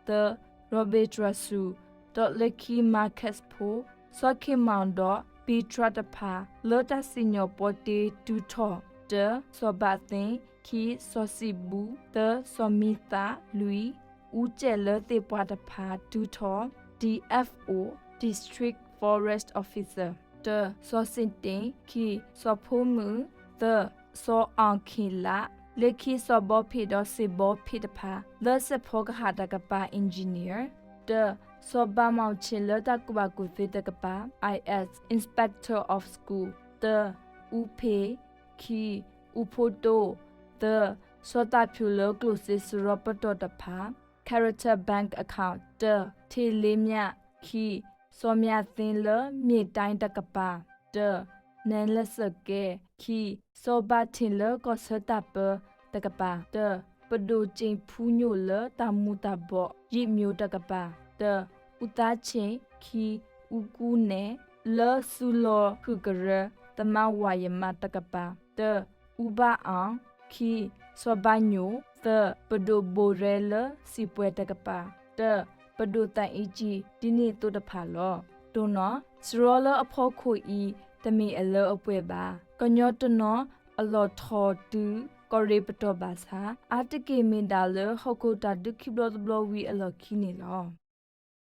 သၢ, ရီဘ့ၣ်တြၢ်စူၣ်, ဒီးလၢခံ မၤခဲးဖိ, စီၤခ့ၣ်မီၣ်ဒီး ပံၤတြၢ်တဖၣ် လၢတၢ်စံၣ်ညီၣ်ပီတ့တုၤထီၣ်, တၢ, စီၤဘၣ်သ့ၣ်, ခံ, စီၤစံၣ်ဘူၣ်, သၢ, စီၤမံသး, လွံၢ်, အူကၠဲၣ်လၢသ့ၣ်ပှၢ်တဖၣ်တုၤထီၣ်, DFO, District Forest Officer, တၢ, တၢ, စီၤစ့ၣ်တ့ၣ်, ခံ, စီၤဖိမုၣ်, သၢ, စီၤအီၣ်ခ့ၣ်လး, လၢခံစီၤဘီဖ့ၣ်ဒီးစ့ၣ်ဘီဖ့ၣ်တဖၣ် လၢစဲးဖီကဟၣ်တၢ်ကပၤ engineer, တၢ, စီၤဘးမီၣ်ဆ့ၣ်လၢတၢ်ကူၣ်ဘၣ်ကူၣ်သ့တကပၤ I S inspector of school, တၢ, အူဖ့ၣ်, ခံ, အူဖိတိ, သၢ, စီၤတၢ်ဖၠူၣ်လၢကျိၣ်စ့စရီပတီၢ်တဖၣ် character bank account, တၢ, ထ့ၣ်လ့မၠး, ခံ, စီၤမၠးသ့လၢမ့ၢ်တၢ်တကပၤ, တၢ, နဲလၢစၢၢ်ကဲ, ခံ, စီၤဘးထ့ၣ်လၢကီၢ်ဆၢတၢ်ပၢတကပၤ, တၢ, ပဒိၣ်ကၠ့ၣ်ဖူညိၣ်လၢတၢ်မူၤတၢ်ဘှီးယံာ်မၠိၤတကပၤ, တၢ, အူသါဆ့ၣ်, ခံ, အူကူနဲ, လၢစုလီၢ်ဟုၣ်ကရၢ သမါဝၤယမးတကပၤ, တၢ, အူဘၣ်အီၣ်, ခံ, စီၤဘးညိၣ်, သၢ, ပဒိၣ်ဘိၣ်ရဲလၢစံာ်ပှဲၤတကပၤ, တၢ, ပဒိၣ်သးအ့ကံ ဒ်န့ၣ်အသိးတဖၣ်လီၤ. တိၢ်နီၣ်, စရီလၢအဖီခိၣ်အံၤ တမ့ၢ်အလၢအပှဲၤဘၣ်. ကညီတနီၤအလီၢ်ထီၣ်တုၤကီၢ်ရ့ၣ်ပတီၢ်ဘၣ်ဆၣ် အါတက့ၢ်မ့ၢ်ဒၣ်လၢဟီၣ်ခိၣ်တၢ်ဒုးခံဘျီတဘျီဝံၤအလီၢ်ခံန့ၣ်လီၤ.